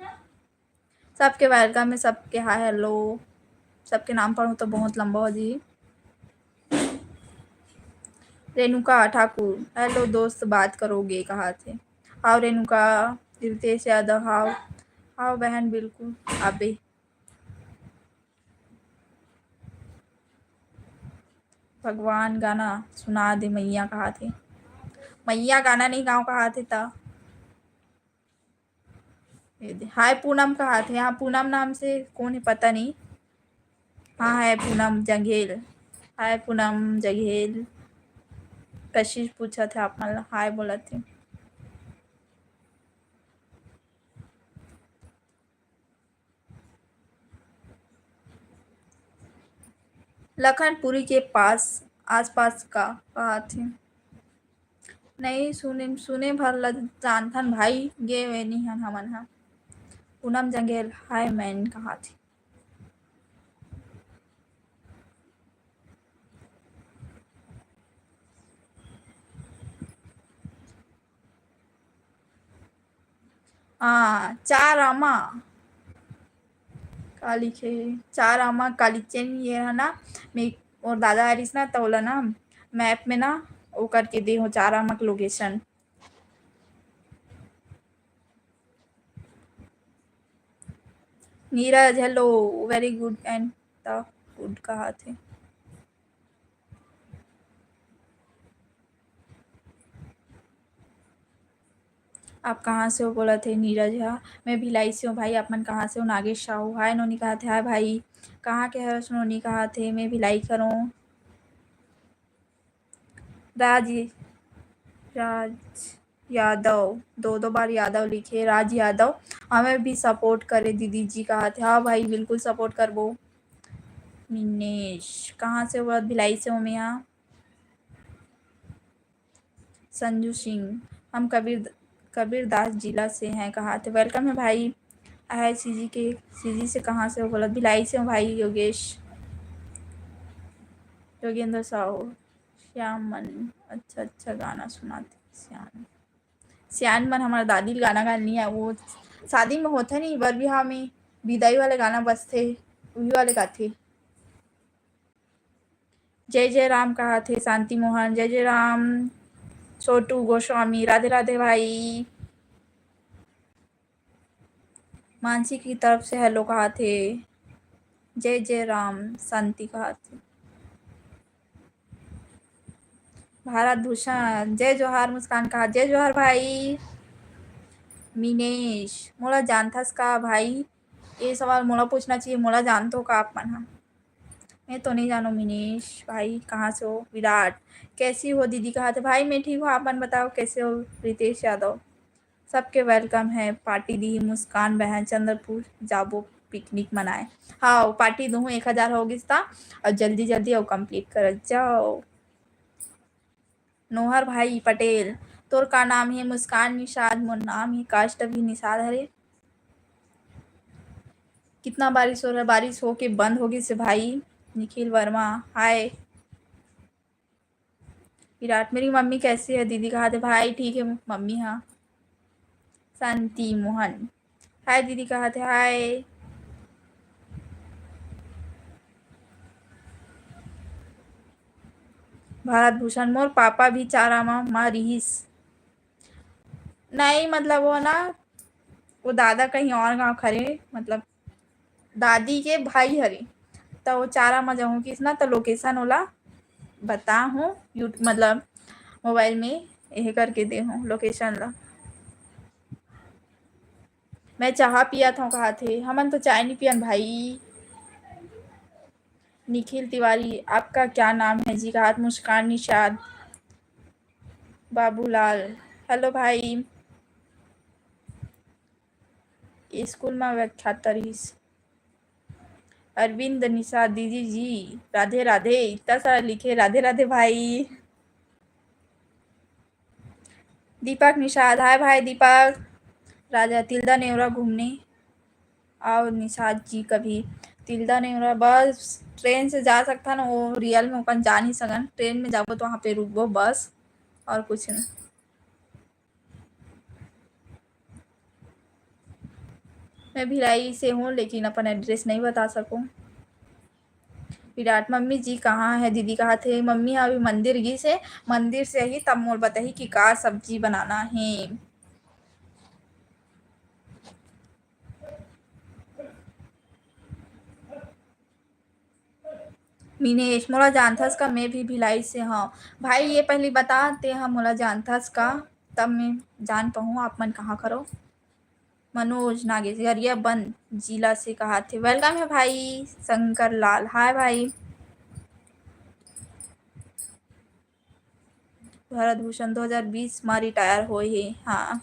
सबके welcome है, सबके हाय hello, सबके नाम पढ़ूँ तो बहुत लंबा हो जी। रेणुका ठाकुर, hello दोस्त, बात करोगे कहा थे। हाव रेणुका, रितेश यादव, हाव, हाव बहन, बिल्कुल आबे। भगवान गाना सुना दे मैया कहा थे। मैया गाना नहीं गाँव कहा थे ता। ये दे, हाय पूनम कहा थे। हाँ, पूनम नाम से कौन है पता नहीं। हाँ, हाय पूनम जंघेल। हाय पूनम जंघेल। कशिश पूछा थे आप मन ला, हाय बोला थे। लखनपुरी के पास, आसपास का कहा थे। नहीं सुने, सुने भर ल जानथन भाई, गे वे नहीं हन हमन ह। पूनम जंगेल, हाय मैन कहा थे। हाँ, चार आमा। का लिखे हे? चार आमा का लिखे हे ना? मैं, मोर दादा आ रहिस ना, त ओला ना, map में ना, वो करके दे हो, चार आमा के location। Neeraj, hello, very good and the good कहा थे। आप कहाँ से हो बोला थे नीरज हा? मैं भिलाई से हूँ भाई, आप मन कहाँ से हो? नागेश साहू, हाय नोनी कहा थे, हाय भाई, कहाँ के हरस नोनी कहा थे, मैं भिलाई करूँ। राज, राज यादव, दो दो बार यादव लिखे, राज यादव, हमें भी support करे दीदी जी कहा थे। हाँ भाई, बिल्कुल support करबो। मिनेश, कहाँ से हो? भिलाई से हूँ मैं यहाँ। संजू सिंह, हम कबीर, कबीर दास जिला से हैं कहा थे। Welcome है भाई। है सीजी के, सीजी से कहाँ से हो बोला? भिलाई से हूँ भाई। योगेश, योगेंद्र साहू, श्याम मन, अच्छा अच्छा गाना सुनाते श्याम। सियान मन हमार दादी ल गाना गाना नहीं आए, वो शादी में होथे नहीं, बर बिहाव में बिदाई वाले गाना बजथे, उही वाले गाथे। जय जय राम कहा थे शांति मोहन, जय जय राम छोटू गोस्वामी, राधे राधे भाई। मानसी की तरफ से hello कहा थे, जय जय राम शांति कहा थे। भारत भूषण, जय जोहार मुस्कान कहा, जय जोहार भाई। मिनेश, मोला जानथस का भाई? ये सवाल मोला पूछना चाहिए, मोला जानथो का आप मन ह? मैं तो नहीं जानो मिनेश भाई, कहाँ से हो? विराट, कैसी हो दीदी कहा थे। भाई मैं ठीक हूँ, आप मन बताओ कैसे हो? रितेश यादव, सबके welcome है। पार्टी दी मुस्कान बहन, चंद्रपुर जाबो picnic मनाए। हाँ, पार्टी दूँ, एक हजार हो गिस ता, और जल्दी जल्दी और complete कर जाओ। नोहर भाई पटेल, तोर का नाम है? मुस्कान निषाद मोर नाम है, कास्ट भी निषाद हरे। कितना बारिश हो रहा है? बारिश होके बंद हो गिस हे भाई। निखिल वर्मा, हाय। विराट, मेरी मम्मी कैसी है? दीदी कहा थे, भाई ठीक है मम्मी। हाँ, शांति मोहन, हाय दीदी कहा थे, हाय। भारत भूषण, मोर पापा भी चारा म, म रिहिस। नहीं, मतलब वो ना, वो दादा कहीं और गाँव खरे, मतलब दादी के भाई हरे, त वो चारा म जाहूँ किस ना, त location ओला बता हूँ, YouTube, मतलब मोबाइल में एहे करके दे हूँ location ला। मैं चाहा पियत हूँ, कहा थे, हमन तो चाय नहीं पियन भाई। निखिल तिवारी, आपका क्या नाम है जी? कहा थे मुस्कान निषाद। बाबूलाल, हेलो भाई। स्कूल में व्याख्याता रहिस। अरविंद निषाद, दीदी जी, राधे राधे। इतना सारा लिखे, राधे राधे भाई। दीपक निषाद, हाय भाई दीपक। राजा, तिल्दा नेवरा घूमने आओ निषाद जी कभी। तिल्दा नेवरा बस ट्रेन से जा सकथन, वो रियल में ओकन जा नहीं सकन। ट्रेन में जाबो तो वहाँ पे रुकबो बस, और कुछ नहीं। मैं भिलाई से हूँ, लेकिन अपन एड्रेस नहीं बता सकूँ। विराट, मम्मी जी कहाँ है दीदी? कहा थे मम्मी ह अभी मंदिर गिस हे, मंदिर से ही तब मोर बताही कि का सब्जी बनाना है। मिनेश, मोला जानथस का? मैं भी भिलाई से हव। भाई, ये पहली बता, ते ह मोला जानथस का? तब मैं जान पाहूँ आप मन कहाँ खरो। मनोज नागेश, गरियाबंद जिला से कहा थे। Welcome है भाई शंकर लाल। हाय भाई। भारत भूषण दो हज़ार बीस मा रिटायर होए हे। हाँ,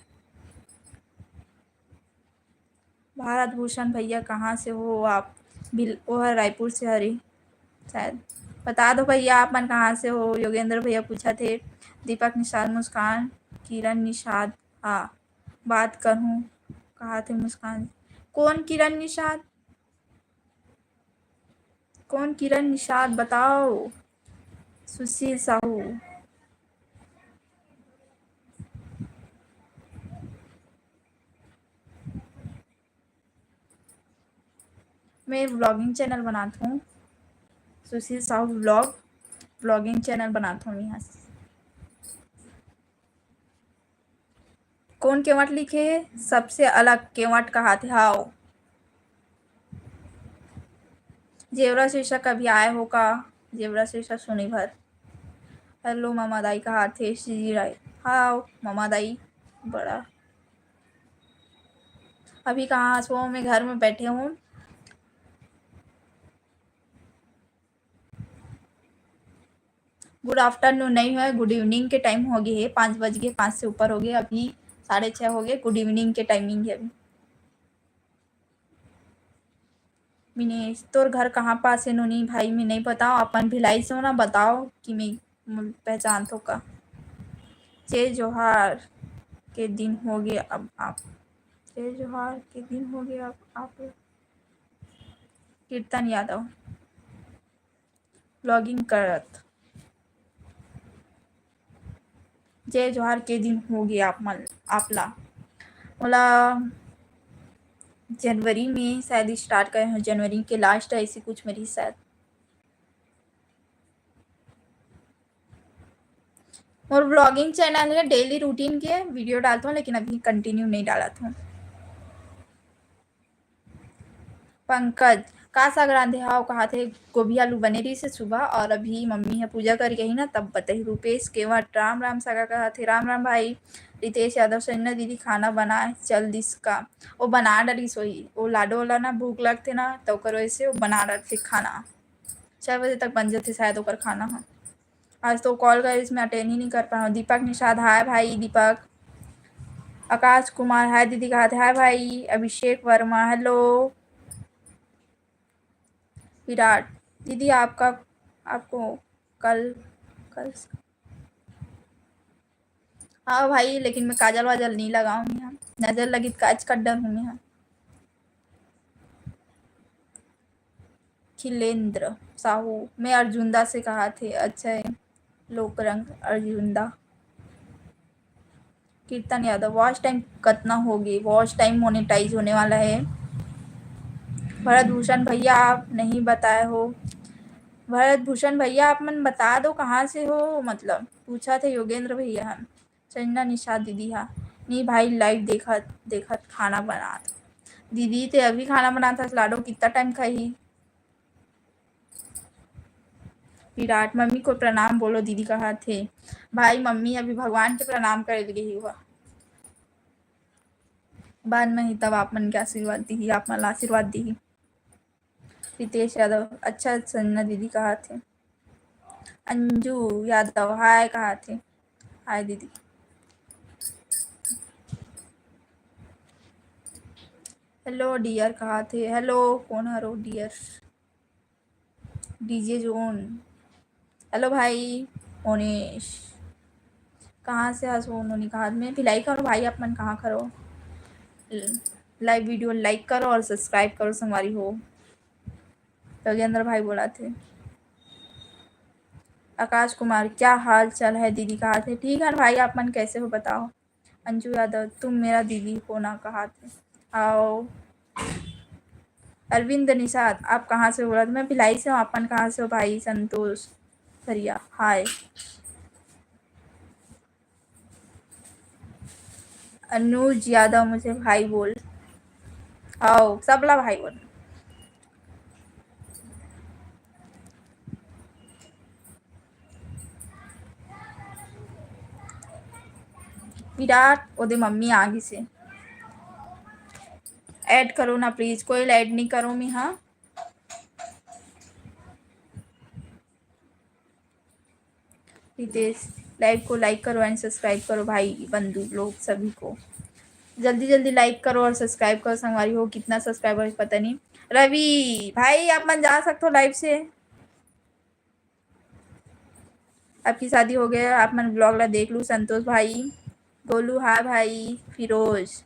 भारत भूषण भैया कहाँ से हो आप? बिल-, वो है रायपुर से हरी शायद। बता दो भैया आप मन कहाँ से हो? योगेंद्र भैया पूछा थे। दीपक निषाद, मुस्कान, किरण निषाद, हाँ, बात करूँ, कहा थे मुस्कान। कौन किरण निषाद? कौन किरण निषाद बताओ? सुशील साहू। मैं vlogging channel बनात हूँ, सुशील साहू vlog, vlogging channel बनात हूँ यहाँ से। कौन केवट लिखे हे? सबसे अलग केवट कहा थे। हाव। जेवरा शीर्षक कभी आए हो का? जेवरा शीर्षक सुनी भर। हेलो ममा दाई कहा थे, श्री राय। हाव, ममा दाई बड़ा। अभी कहाँ हंसो, मैं घर में बैठे हूँ। Good afternoon नहीं है, good evening के time हो गए है, पाँच बज गए, पाँच से ऊपर हो गए, अभी साढ़े छः हो गए, good evening के timing है अभी। मिनेश, तोर घर कहाँ पास है नोनी भाई? मैं नहीं बताओ, अपन भिलाई से हो ना, बताओ कि मैं, मैं पहचान तो का। जय जोहार के दिन हो गए अब आप, जय जोहार के दिन हो गए अब आप। कीर्तन यादव। Vlogging करत। जय जोहार के दिन हो गए आप मन, आप ला। मोला जनवरी में शायद start करे हूँ, जनवरी के last ऐसी कुछ मेरी शायद। मोर vlogging channel है, daily routine के video डालता हूँ, लेकिन अभी continue नहीं डालत हूँ। पंकज, का साग रांधे हव? कहा थे गोभी आलू बने रहिस हे सुबह, और अभी मम्मी ह पूजा करके ही ना, तब बताही। रूपेश केवट, राम राम सगा कहा थे। राम राम भाई। रितेश यादव, संजना दीदी खाना बनाए चल दिस का? वो बना डरिस होही, वो लाडो वाला ना भूख लगथे ना, त ओकर वजह से वो बना डरथे खाना। छः बजे तक बन जथे शायद ओकर खाना ह। आज तो call करे, इसमें attend ही नहीं कर पाए। दीपक निषाद, हाय भाई दीपक। आकाश कुमार, हाय दीदी कहा थे। हाय भाई। अभिषेक वर्मा, हेलो। विराट, दीदी आपका, आपको कल, कल हाँ भाई, लेकिन मैं काजल वाजल नहीं लगाऊँ यहाँ, नजर लगी त काज कर डर हूँ यहाँ। खिलेंद्र साहू, मैं अर्जुंदा से कहा थे। अच्छा है, लोक रंग अर्जुंदा। कीर्तन यादव, watch time कितना होगी? Watch time monetize होने वाला है। भरत भूषण भैया, आप नहीं बताए हो। भरत भूषण भैया, आप मन बता दो कहाँ से हो, मतलब पूछत हे योगेंद्र भैया ह। संजना निषाद दीदी हा, नहीं भाई, live देखत देखत खाना बनात। दीदी ते अभी खाना बनात हस, लाडो कितना time खाही? विराट, मम्मी को प्रणाम बोलो दीदी कहत हे। भाई, मम्मी अभी भगवान के प्रणाम करे लगे ही हुआ। बाद में ही तब आप मन के आशीर्वाद दीही, आप मन ला आशीर्वाद दीही। रितेश यादव, अच्छा संजना दीदी कहत हे। अंजू यादव, हाय कहत हे। हाय दीदी। Hello dear कहत हे। Hello, कोन हरो dear? DJ Zone। Hello भाई मोनेश, कहाँ से हस? वो नोनी कहा, मैं भिलाई का हूँ भाई, आप मन कहाँ खरो? Live video like करो और subscribe करो संगवारी हो। योगेंद्र भाई बोला थे। आकाश कुमार, क्या हाल चाल है दीदी, कहा थे? ठीक है भाई, आप मन कैसे हो बताओ? अंजू यादव, तुम मेरा दीदी हो ना, कहा थे। आओ। अरविंद निषाद, आप कहाँ से हो? बोला, मैं भिलाई से हूँ, आप मन कहाँ से हो भाई? संतोष भैया, हाय। अनुज यादव, मुझे भाई बोल। आओ, सबला भाई बोल। विराट, ओदे मम्मी आ गिस हे। Add करो ना please, कोई add नहीं करो मी, हाँ। रितेश, live को like करो and subscribe करो भाई बंधु लोग सभी को। जल्दी जल्दी like करो और subscribe करो संगवारी हो। कितना subscriber पता नहीं। रवि भाई, आप मन जा सकते हो live से। आपकी शादी हो गया, आप मन vlog ला देख लू। संतोष भाई, गोलू, हाय भाई। फिरोज,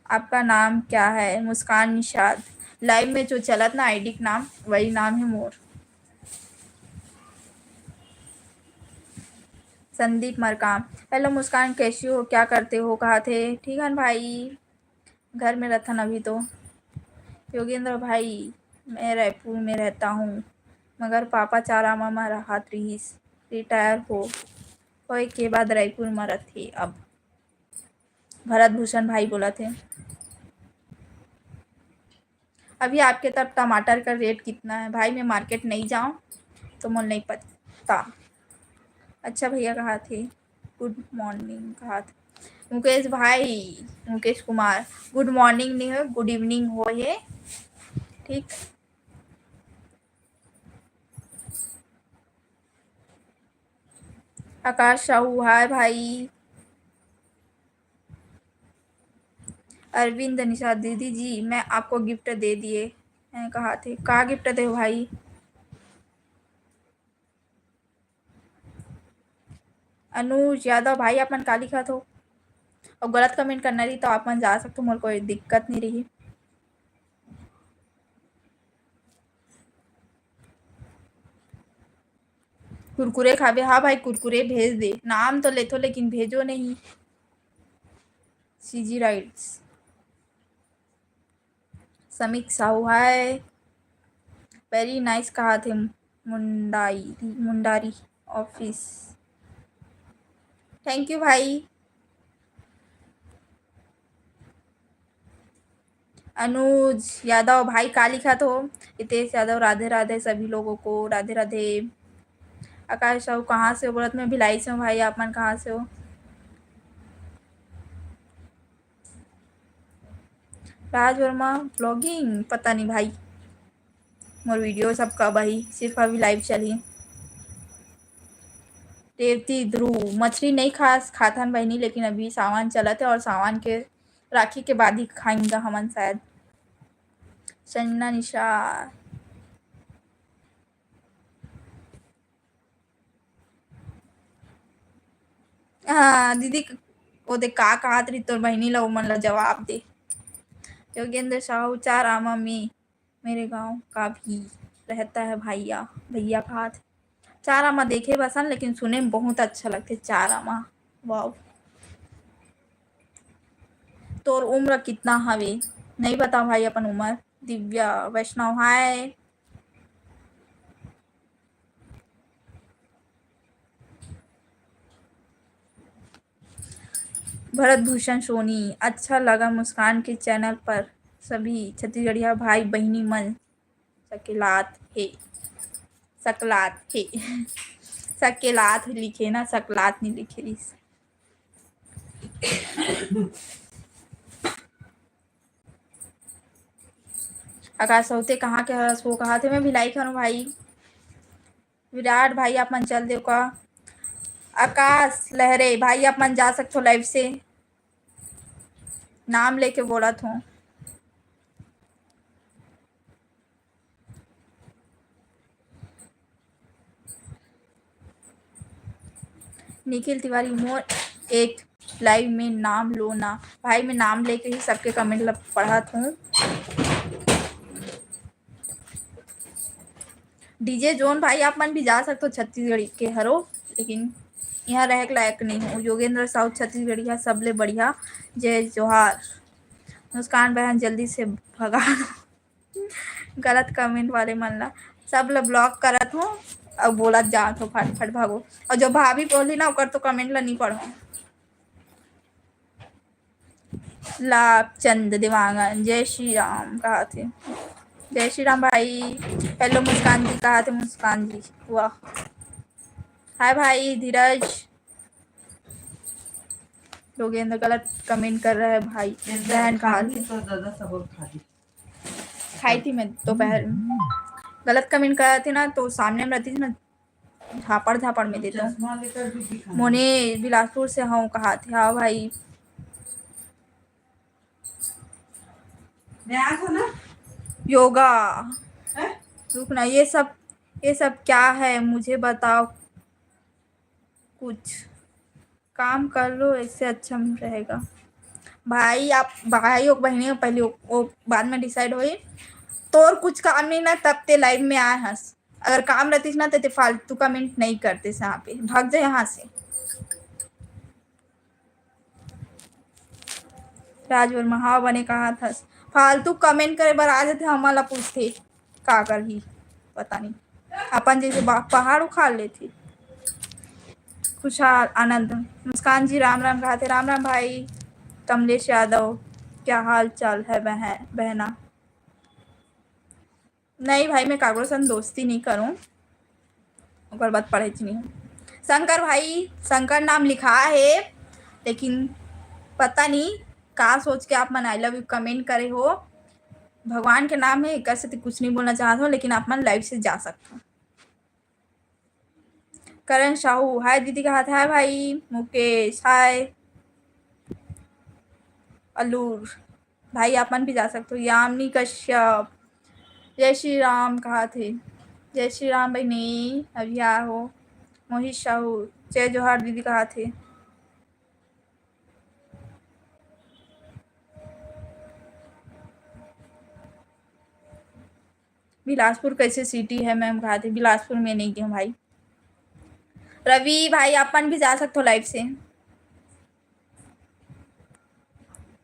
आपका नाम क्या है? मुस्कान निषाद। Live में जो चलत ना ID के नाम, वही नाम है मोर। संदीप मरकाम, hello मुस्कान, कैसी हो, क्या करते हो, कहा थे? ठीक है भाई, घर में रहथन अभी तो। योगेंद्र भाई, मैं रायपुर में रहता हूँ, मगर पापा चारामा म रहत रिहिस, retire हो होए के बाद रायपुर म रथे अब। भरत भूषण भाई बोलत हे, अभी आपके तरफ टमाटर का rate कितना है? भाई, मैं market नहीं जाऊँ तो मोला नहीं पता। अच्छा भैया कहा थे, good morning कहा थे। मुकेश भाई, मुकेश कुमार, good morning नहीं हो, good evening हो हे, ठीक। आकाश साहू, हाय भाई। अरविंद निषाद, दीदी जी, मैं आपको gift दे दिए हैं, कहा थे, का gift दे हो भाई? अनुज यादव, भाई, आप मन का लिखत हो? और गलत comment करना रही तो आप मन जा सकते हो, मोर कोई दिक्कत नहीं रही। कुरकुरे खाबे? हाँ भाई, कुरकुरे भेज दे। नाम तो लेथो लेकिन भेजो नहीं। CG Rides। समीक साहू, हाय। Very nice कहा थे मुंडाई, मुंडारी office। Thank you भाई। अनुज यादव, भाई का लिखत हो? हितेश यादव, राधे राधे सभी लोगों को, राधे राधे। आकाश साहू, कहाँ से हो? बोलत मैं भिलाई से हूँ भाई, आप मन कहाँ से हो? राज वर्मा vlogging, पता नहीं भाई, मोर video सब कब आही, सिर्फ अभी live चलही। रेवती ध्रुव, मछली नहीं खास, खाथन बहिनी, लेकिन अभी सावन चलत है और सावन के राखी के बाद ही खाएंगा हमन शायद। संजना निशा, हाँ दीदी, वो देख का कहत रही तोर बहिनी ला, ओमन ला जवाब दे। योगेंद्र साहू, चार आमा में मेरे गांव का भी रहता है भैया, भैया कहा थे। चार आमा देखे बसन, लेकिन सुने में बहुत अच्छा लगथे चार आमा। वाओ। तोर उम्र कितना हवे? नहीं बता भाई अपन उम्र। दिव्या वैष्णव, हाय। भरत भूषण सोनी, अच्छा लगा मुस्कान के चैनल पर सभी छत्तीसगढ़िया भाई बहिनी मन सकलात हे, सकलात हे, सकेलात लिखे ना, सकलात नहीं लिखे रिस। आकाश होते कहाँ के हरस? वो कहा थे, मैं भिलाई खानू भाई। विराट भाई, आप मन चल देव का? आकाश लहरे भाई, आप मन जा सकथो लाइव से, नाम लेके बोलत हूँ। निखिल तिवारी, मोर एक लाइव में नाम लो ना भाई। मैं नाम लेके ही सबके कमेंट ला पढ़त हूँ। डीजे जोन भाई, आप मन भी जा सकते हो छत्तीसगढ़ी के हरो, लेकिन यहाँ रहे के लायक नहीं हो। योगेंद्र साहू छत्तीसगढ़िया सबले बढ़िया, जय जोहार। मुस्कान बहन जल्दी से भगा दो गलत कमेंट वाले मन ला, सब ला ब्लॉक करत हूँ। अब बोलत जात हो फट फट भागो। और जो भाभी बोली ना ओकर तो कमेंट ला नहीं पढ़ो। लाभचंद देवांगन, जय श्री राम कहा थे। जय श्री राम भाई। हेलो मुस्कान जी कहा थे, मुस्कान जी। वाह। हाय भाई धीरज। लोगेंद्र गलत कमेंट कर रहा है भाई। बहन कहा थे। तो दादा सब और खा ली। खाई थी मैं दोपहर में। गलत कमेंट कर रहे थे ना, तो सामने में रहती थी ना, झापड़ झापड़ में देता हूँ। चश्मा लेकर भी दिखा। मोने बिलासपुर से हूँ कहा थे। हाँ भाई। मैं आ था ना। योगा। हैं? रुकना, ये सब, ये सब क्या है, मुझे बताओ कुछ। काम कर लो, इससे अच्छा रहेगा। भाई आप भाई हो बहनी हो, पहले वो, वो बाद में डिसाइड होई। तोर कुछ काम नहीं ना, तब ते लाइव में आए हस। अगर काम रहतीस ना, ते, ते फालतू कमेंट नहीं करते यहाँ पे, भाग जा यहाँ से। राज वर्मा, हाँ बने कहा था, फालतू कमेंट करे बर आ जाते, हमन ला पूछते का करही, पता नहीं, अपन जैसे बा-, पहाड़ उखाड़ लेते। खुशहाल आनंद, मुस्कान जी राम राम कहा थे। राम राम भाई। कमलेश यादव, क्या हाल चाल है बहन, बहना? नहीं भाई, मैं काकरो संग दोस्ती नहीं करूँ, ओकर बाद पढ़े च नहीं हूँ। शंकर भाई, शंकर नाम लिखा है, लेकिन पता नहीं का सोच के आप मन आई लव यू कमेंट करे हो। भगवान के नाम है, एकर से तो कुछ नहीं बोलना चाहत हो, लेकिन आप मन लाइव से जा सकते हो। करण साहू, हाय दीदी कहा था, हाय भाई। मुकेश, हाय। अलूर, भाई आप मन भी जा सकते हो। यामिनी कश्यप, जय श्री राम कहा थे। जय श्री राम बहनी, अभी आ हो। मोहित साहू, जय जोहार दीदी कहा थे। बिलासपुर कैसे सिटी है मैम कहा थे। बिलासपुर में नहीं गए भाई। रवि भाई, आप मन भी जा सकते हो लाइव से।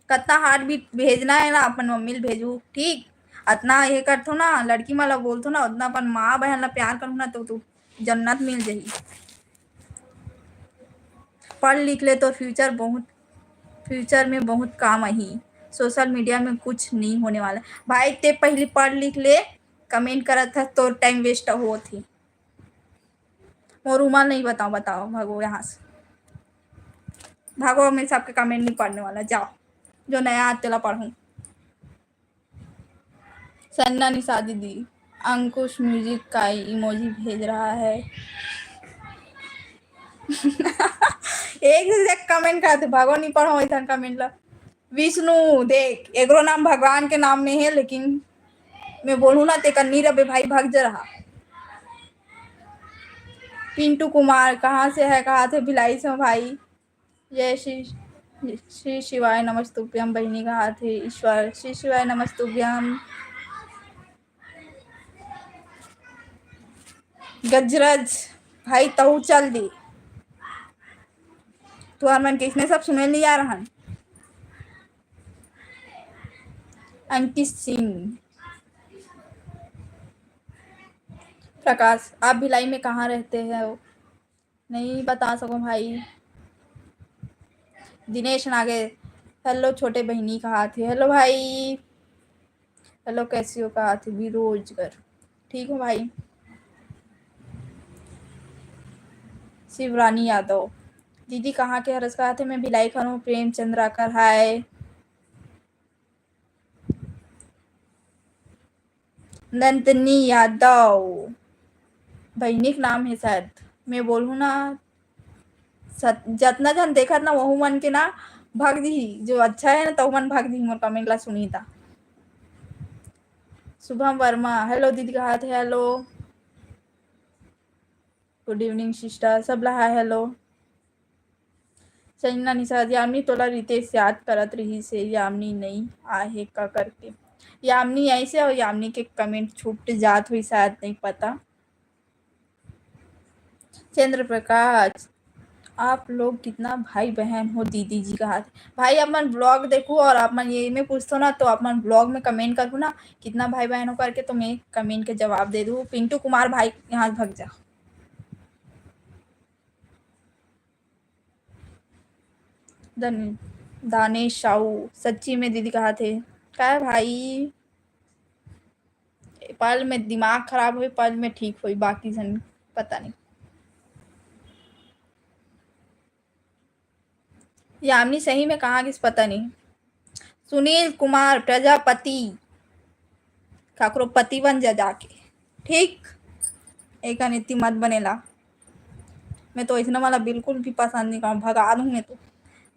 कतना हार्ट बीट भेजना है ना, अपन मम्मी ल भेजू, ठीक? अतना ये करथो ना, लड़की मन ला बोलथो ना, उतना अपन माँ बहन ला प्यार करू ना, तो तू जन्नत मिल जाही। पढ़ लिख ले, तो फ्यूचर बहुत, फ्यूचर में बहुत काम आही। सोशल मीडिया में कुछ नहीं होने वाला। भाई, ते पहली पढ़ लिख ले, कमेंट करत हस, तोर टाइम वेस्ट होत ही। मोर उमर नहीं बताओ, बताओ, भागो यहाँ से, भागो, मैं सबके कमेंट नहीं पढ़ने वाला, जाओ, जो नया आते ला पढ़ूँ। सन्ना निशा दीदी, अंकुश म्यूजिक का इमोजी भेज रहा है। एक से एक कमेंट करते, भागो, नहीं पढ़ो इधर कमेंट ला। विष्णु, देख, एगरो नाम भगवान के नाम में है, लेकिन मैं बोलूँ ना, ते कन्नी रबे भाई, भाग जा रहा। पिंटू कुमार, कहाँ से है, कहा थे, भिलाई से हूँ भाई। जय श्री, श्री शिवाय नमस्तुभ्यम बहिनी, कहा थे, ईश्वर, श्री शिवाय नमस्तुभ्यम। गजरज भाई, तहु चल दी, तुहर मन किसने सब सुने नहीं आ रहन। अंकित सिंह, प्रकाश, आप भिलाई में कहाँ रहते हो? नहीं बता सको भाई। दिनेश नागे, हेलो छोटे बहिनी कहाथे, हेलो भाई। हेलो, कैसी हो कहाथे, बेरोजगार। ठीक हूँ भाई। शिवरानी यादव, दीदी कहाँ के हरस कहाथे, मैं भिलाई खन हूँ। प्रेमचंद राकर, हाय। नंदिनी यादव, बहिनी के नाम है शायद, मैं बोलूँ ना, सत-, जतना झन देखत ना, वहू मन के ना भग दिही, जो अच्छा है ना, तहू मन भग दिही मोर comment ला सुनही ता। शुभम वर्मा, हेलो दीदी कहाथे, हेलो। Good evening sister, सब ला हाय हेलो। संजना निषाद, यामिनी तोला रितेश याद करत रहिस हे, यामिनी नई आहे का करके। यामिनी आइस हे और यामिनी के comment छूट जात होही शायद, नहीं पता। चंद्र प्रकाश, आप लोग कितना भाई बहन हो दीदी जी कहाथे। भाई आप मन vlog देखू और आप मन ये में पूछतो ना, तो आप मन vlog में comment करहू ना, कितना भाई बहन हो करके, तो मैं comment के जवाब दे दूँ। पिंटू कुमार भाई यहाँ भग जा। दन-, दानेश साहू, सच्ची में दीदी कहाथे, काय भाई, पल में दिमाग खराब होई, पल में ठीक होई, बाकी झन पता नहीं। यामिनी सही में कहाँ गिस पता नहीं। सुनील कुमार प्रजापति, काकरो पति बन जा जाके, ठीक? एक अनिति मत बनेला। मैं तो ऐसना वाला बिल्कुल भी पसंद नहीं करूँ, भगा दूँ मैं तो।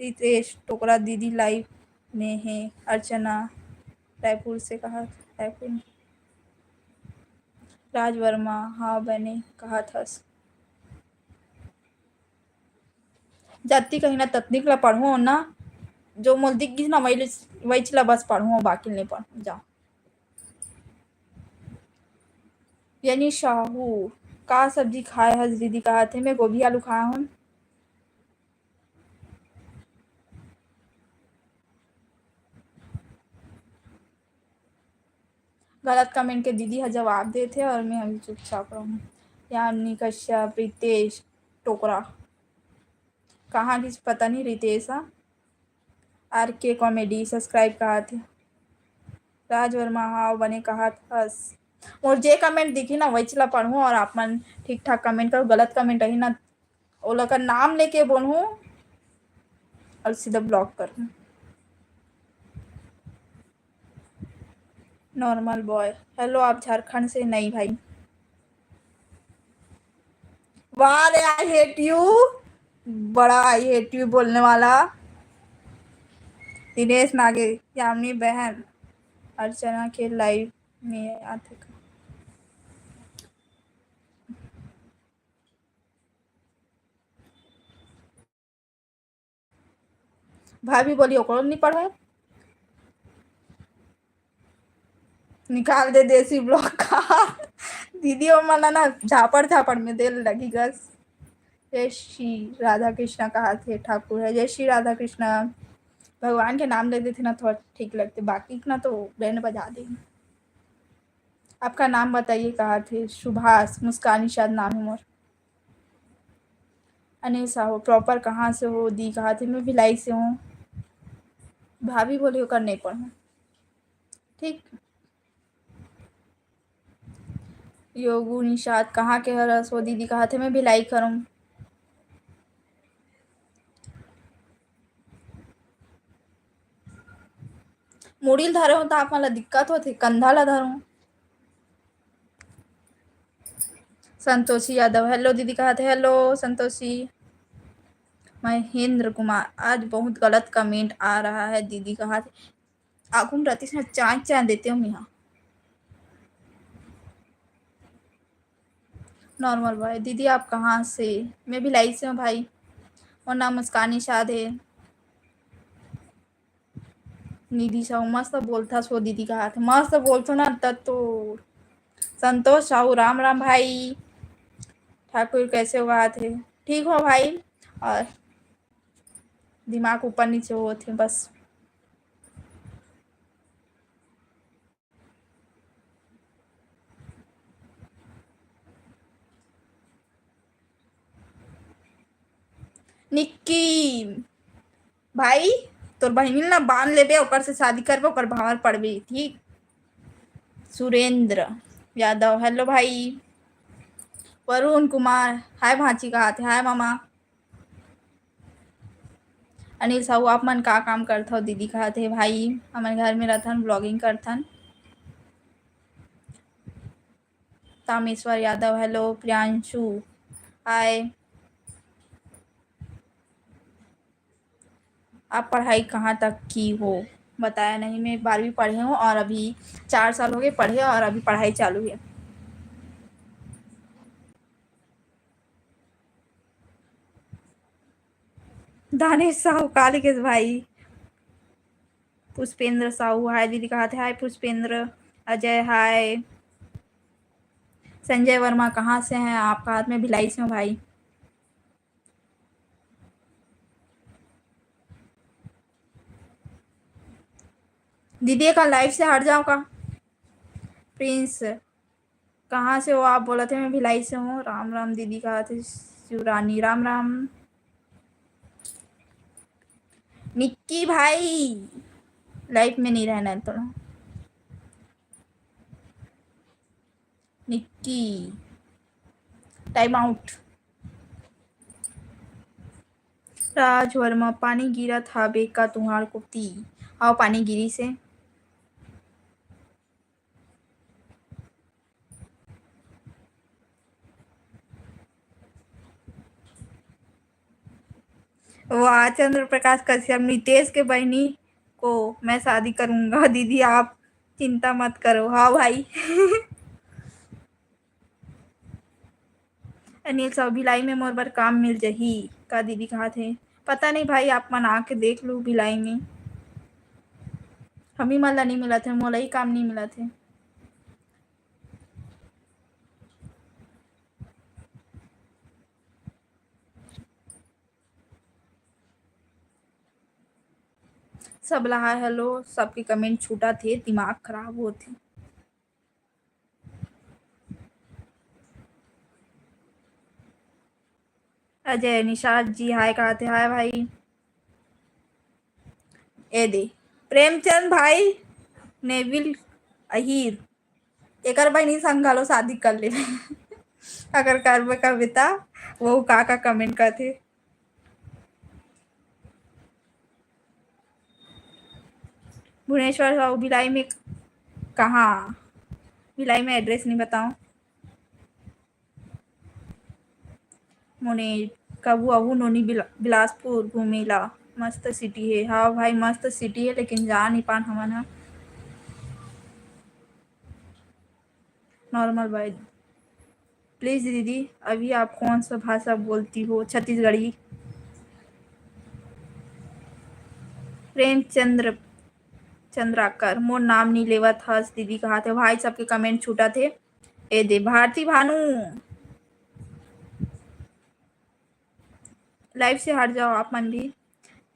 रितेश टोकरा दीदी live में है। अर्चना रायपुर से कहा, रायपुर। राज वर्मा, हाँ बने कहा थस। जाति कहीं ना तकनीक ला पढ़ूँ ना, जो मोल दिख गिस ना वही, वही ला बस पढ़ूँ, बाकी नहीं पढ़ूँ। जा। यानी साहू, का सब्जी खाए हस दीदी कहाथे, मैं गोभी आलू खाए हूँ। गलत comment के दीदी ह जवाब देथे और मैं अभी चुपचाप रहूँ। यामिनी कश्यप, रितेश टोकरा, कहाँ गिस पता नहीं रितेश ह। आर के comedy subscribe कहाथे। राज वर्मा, हाव बने कहाथस। मोर जे comment दिखी ना वही ला पढ़ूँ और आप मन ठीक ठाक comment करो, गलत comment रही ना ओला का नाम लेके बोलहूँ और सीधा block करहूँ। Normal boy, hello, आप झारखंड से? नहीं भाई। वाह रे, I hate you, बड़ा I hate you बोलने वाला। दिनेश नागे, यामिनी बहन, अर्चना के live में आथे का? भाभी बोली, ओकरो नहीं पढ़े। निकाल दे देसी vlog का। दीदी, वो मन ना झापड़ झापड़ में देर लगी गस। जय श्री राधा कृष्णा कहाथे ठाकुर है। जय श्री राधा कृष्णा। भगवान के नाम ले देथे ना, थोड़ा ठीक लगथे, बाकी ना तो band बजा दे। आपका नाम बताइए कहाथे। सुभाष, मुस्कान निषाद नाम है मोर। अनिल साहू, proper कहाँ से हो दी कहाथे? मैं भिलाई से हूँ। भाभी बोली, ओकर नहीं पढ़ूँ। ठीक। योगू निषाद, कहाँ के हरस हो दीदी कहाथे? मैं भिलाई खन हूँ। मुड़ी ल धरे हो तो आप मन ला दिक्कत होथे, कंधा ला धरो। संतोषी यादव, hello दीदी कहाथे। Hello संतोषी। महेंद्र कुमार, आज बहुत गलत comment आ रहा है दीदी कहाथे। आगू में रहतीस ना, चाय चाय देते हो मिहा। Normal boy, दीदी आप कहाँ से? मैं भिलाई से हूँ भाई। मोर नाम मुस्कान निषाद है। निधि साहू, मस्त बोलथस हो दीदी कहाथे। मस्त बोलथो ना त तो। संतोष साहू, राम राम भाई। ठाकुर कैसे हो कहाथे? ठीक हो भाई? और दिमाग ऊपर नीचे होत हे बस। निक्की, भाई, तोर बहिनी ला बांध लेबे, ओकर से शादी करबे, ओकर भांवर पड़बे, ठीक? सुरेंद्र यादव, hello भाई। वरुण कुमार, hi भांची, कहाथे? Hi मामा। अनिल साहू, आप मन का काम करथव दीदी? कहाथे, भाई, हमन घर में रथन, vlogging करथन। तामेश्वर यादव, hello। प्रियांशु, hi। आप पढ़ाई कहाँ तक की हो? बताया नहीं, मैं बारहवीं पढ़े हूँ और अभी चार साल हो गए पढ़े और अभी पढ़ाई चालू है। दानिश साहू, कालिकेश भाई, पुष्पेंद्र साहू, hi दीदी, कहाथे? Hi पुष्पेंद्र। अजय, hi। संजय वर्मा, कहाँ से हैं आप? कहाथे? मैं भिलाई से हूँ भाई। दीदी, का live से हट जाओ का? प्रिंस, कहाँ से हो आप? बोलथे, मैं भिलाई से हूँ। राम राम दीदी, कहाथे? शिवरानी, राम राम। निक्की भाई, live में नहीं रहना है थोड़ा। Nikki, time out। राज वर्मा, पानी गिरत हाबे का तुंहर कोती? हाव, पानी गिरिस हे। वाह, चंद्र प्रकाश कश्यप, नितेश के बहिनी को मैं शादी करूंगा। दीदी, आप चिंता मत करो। हाँ भाई। अनिल साहू, भिलाई में मोर बर काम मिल जही का दीदी? कहाथे, पता नहीं भाई, आप मन आके देख लो भिलाई में। हमी मन ला नहीं मिलत हे, मोला ही काम नहीं मिलत हे। सब ला hi hello, सबके comment छूटत हे, दिमाग खराब होत हे। अजय निषाद जी hi कहाथे, hi भाई। ए दे, प्रेमचंद भाई, नेविल अहीर, एकर बहिनी संग घलो शादी कर लेबे। अगर करबे करबे त। वो का का comment करथे। भुवनेश्वर साहू, भिलाई में कहाँ? भिलाई में address नहीं बताओ। मोने कभू आहू नोनी बिला-, बिलासपुर घूमे ला, मस्त city हे। हाँ भाई, मस्त city हे, लेकिन जा नहीं पान हमन ह। Normal भाई। Please दीदी, अभी आप कौन सा भाषा बोलती हो? छत्तीसगढ़ी। प्रेमचंद्र चंद्राकर, मोर नाम नी लेवत हस दीदी, कहाथे। भाई, सबके comment छूटत हे। ए दे, भारती भानु, live से हट जाओ आप मन भी।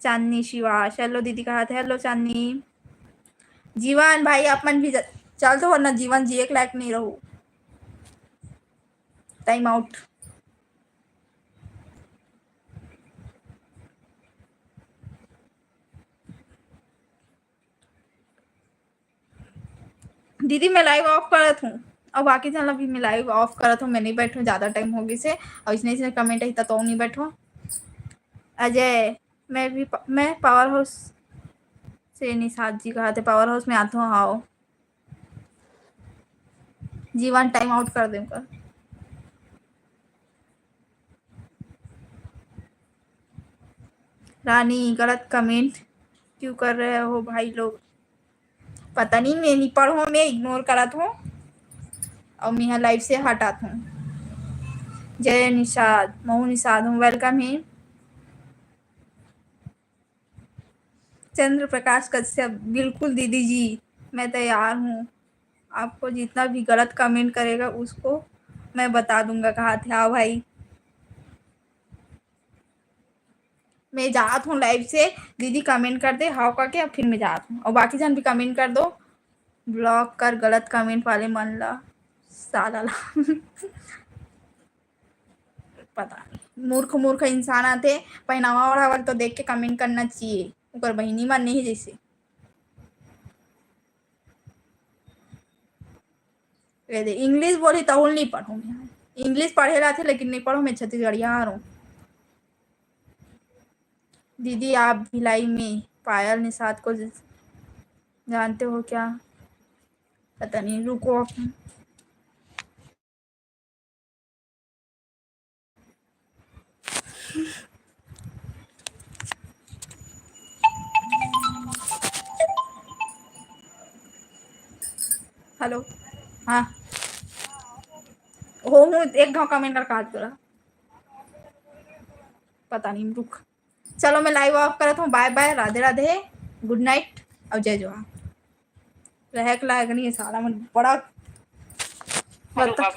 चांदनी शिवा, hello दीदी, कहाथे? Hello चांदनी। जीवन भाई, आप मन भी ज-, चल तो, वरना जीवन जी एक लायक नहीं रहू। Time out। दीदी, मैं live off करत हूँ, और बाकी झन ला भी मैं live off करत हूँ। मैं नहीं बैठूँ, ज़्यादा time हो गइस हे, और इसने, इसने comment ही तो नहीं बैठूँ। अजय, मैं भी प-, मैं power house से, निषाद जी कहाथे, power house में आत हूँ, आओ। जीवन time out कर दे कर। रानी, गलत comment क्यों कर रहे हो भाई लोग? पता नहीं, मैं नहीं पढ़ो, मैं ignore करत हूँ और मैं यहाँ live से हटात हूँ। जय निषाद, महू निषाद हूँ, welcome है। चंद्र प्रकाश कश्यप, बिल्कुल दीदी जी, मैं तैयार हूँ। आपको जितना भी गलत comment करेगा, उसको मैं बता दूंगा, कहाथे। हाँ भाई, मैं जात हूँ live से, दीदी comment कर दे हाव करके, अब फिर मैं जात हूँ। और बाकी झन भी comment कर दो, block कर गलत comment वाले मन ला, साला ला। पता नहीं। मूर्ख मूर्ख इंसान आथे, पहनावा ओढ़ावा ल तो देख के comment करना चाहिए। ओकर बहिनी मन नहीं जैसे। ये दे, English बोली तहुल नहीं पढ़ो मैं। English पढ़े ला थे, लेकिन नहीं पढ़ो मैं, छत्तीसगढ़िया हरों। दीदी, आप भिलाई में पायल निषाद को ज-, जानते हो क्या? पता नहीं, रुको। हेलो, हाँ, हो हूँ, एक घाव comment कर काट तोरा, पता नहीं, रुक। चलो, मैं live off करत हूँ। Bye bye, Radhe Radhe, good night और जय जोहार। रहक लायक नहीं है साला मन, बड़ा बता-,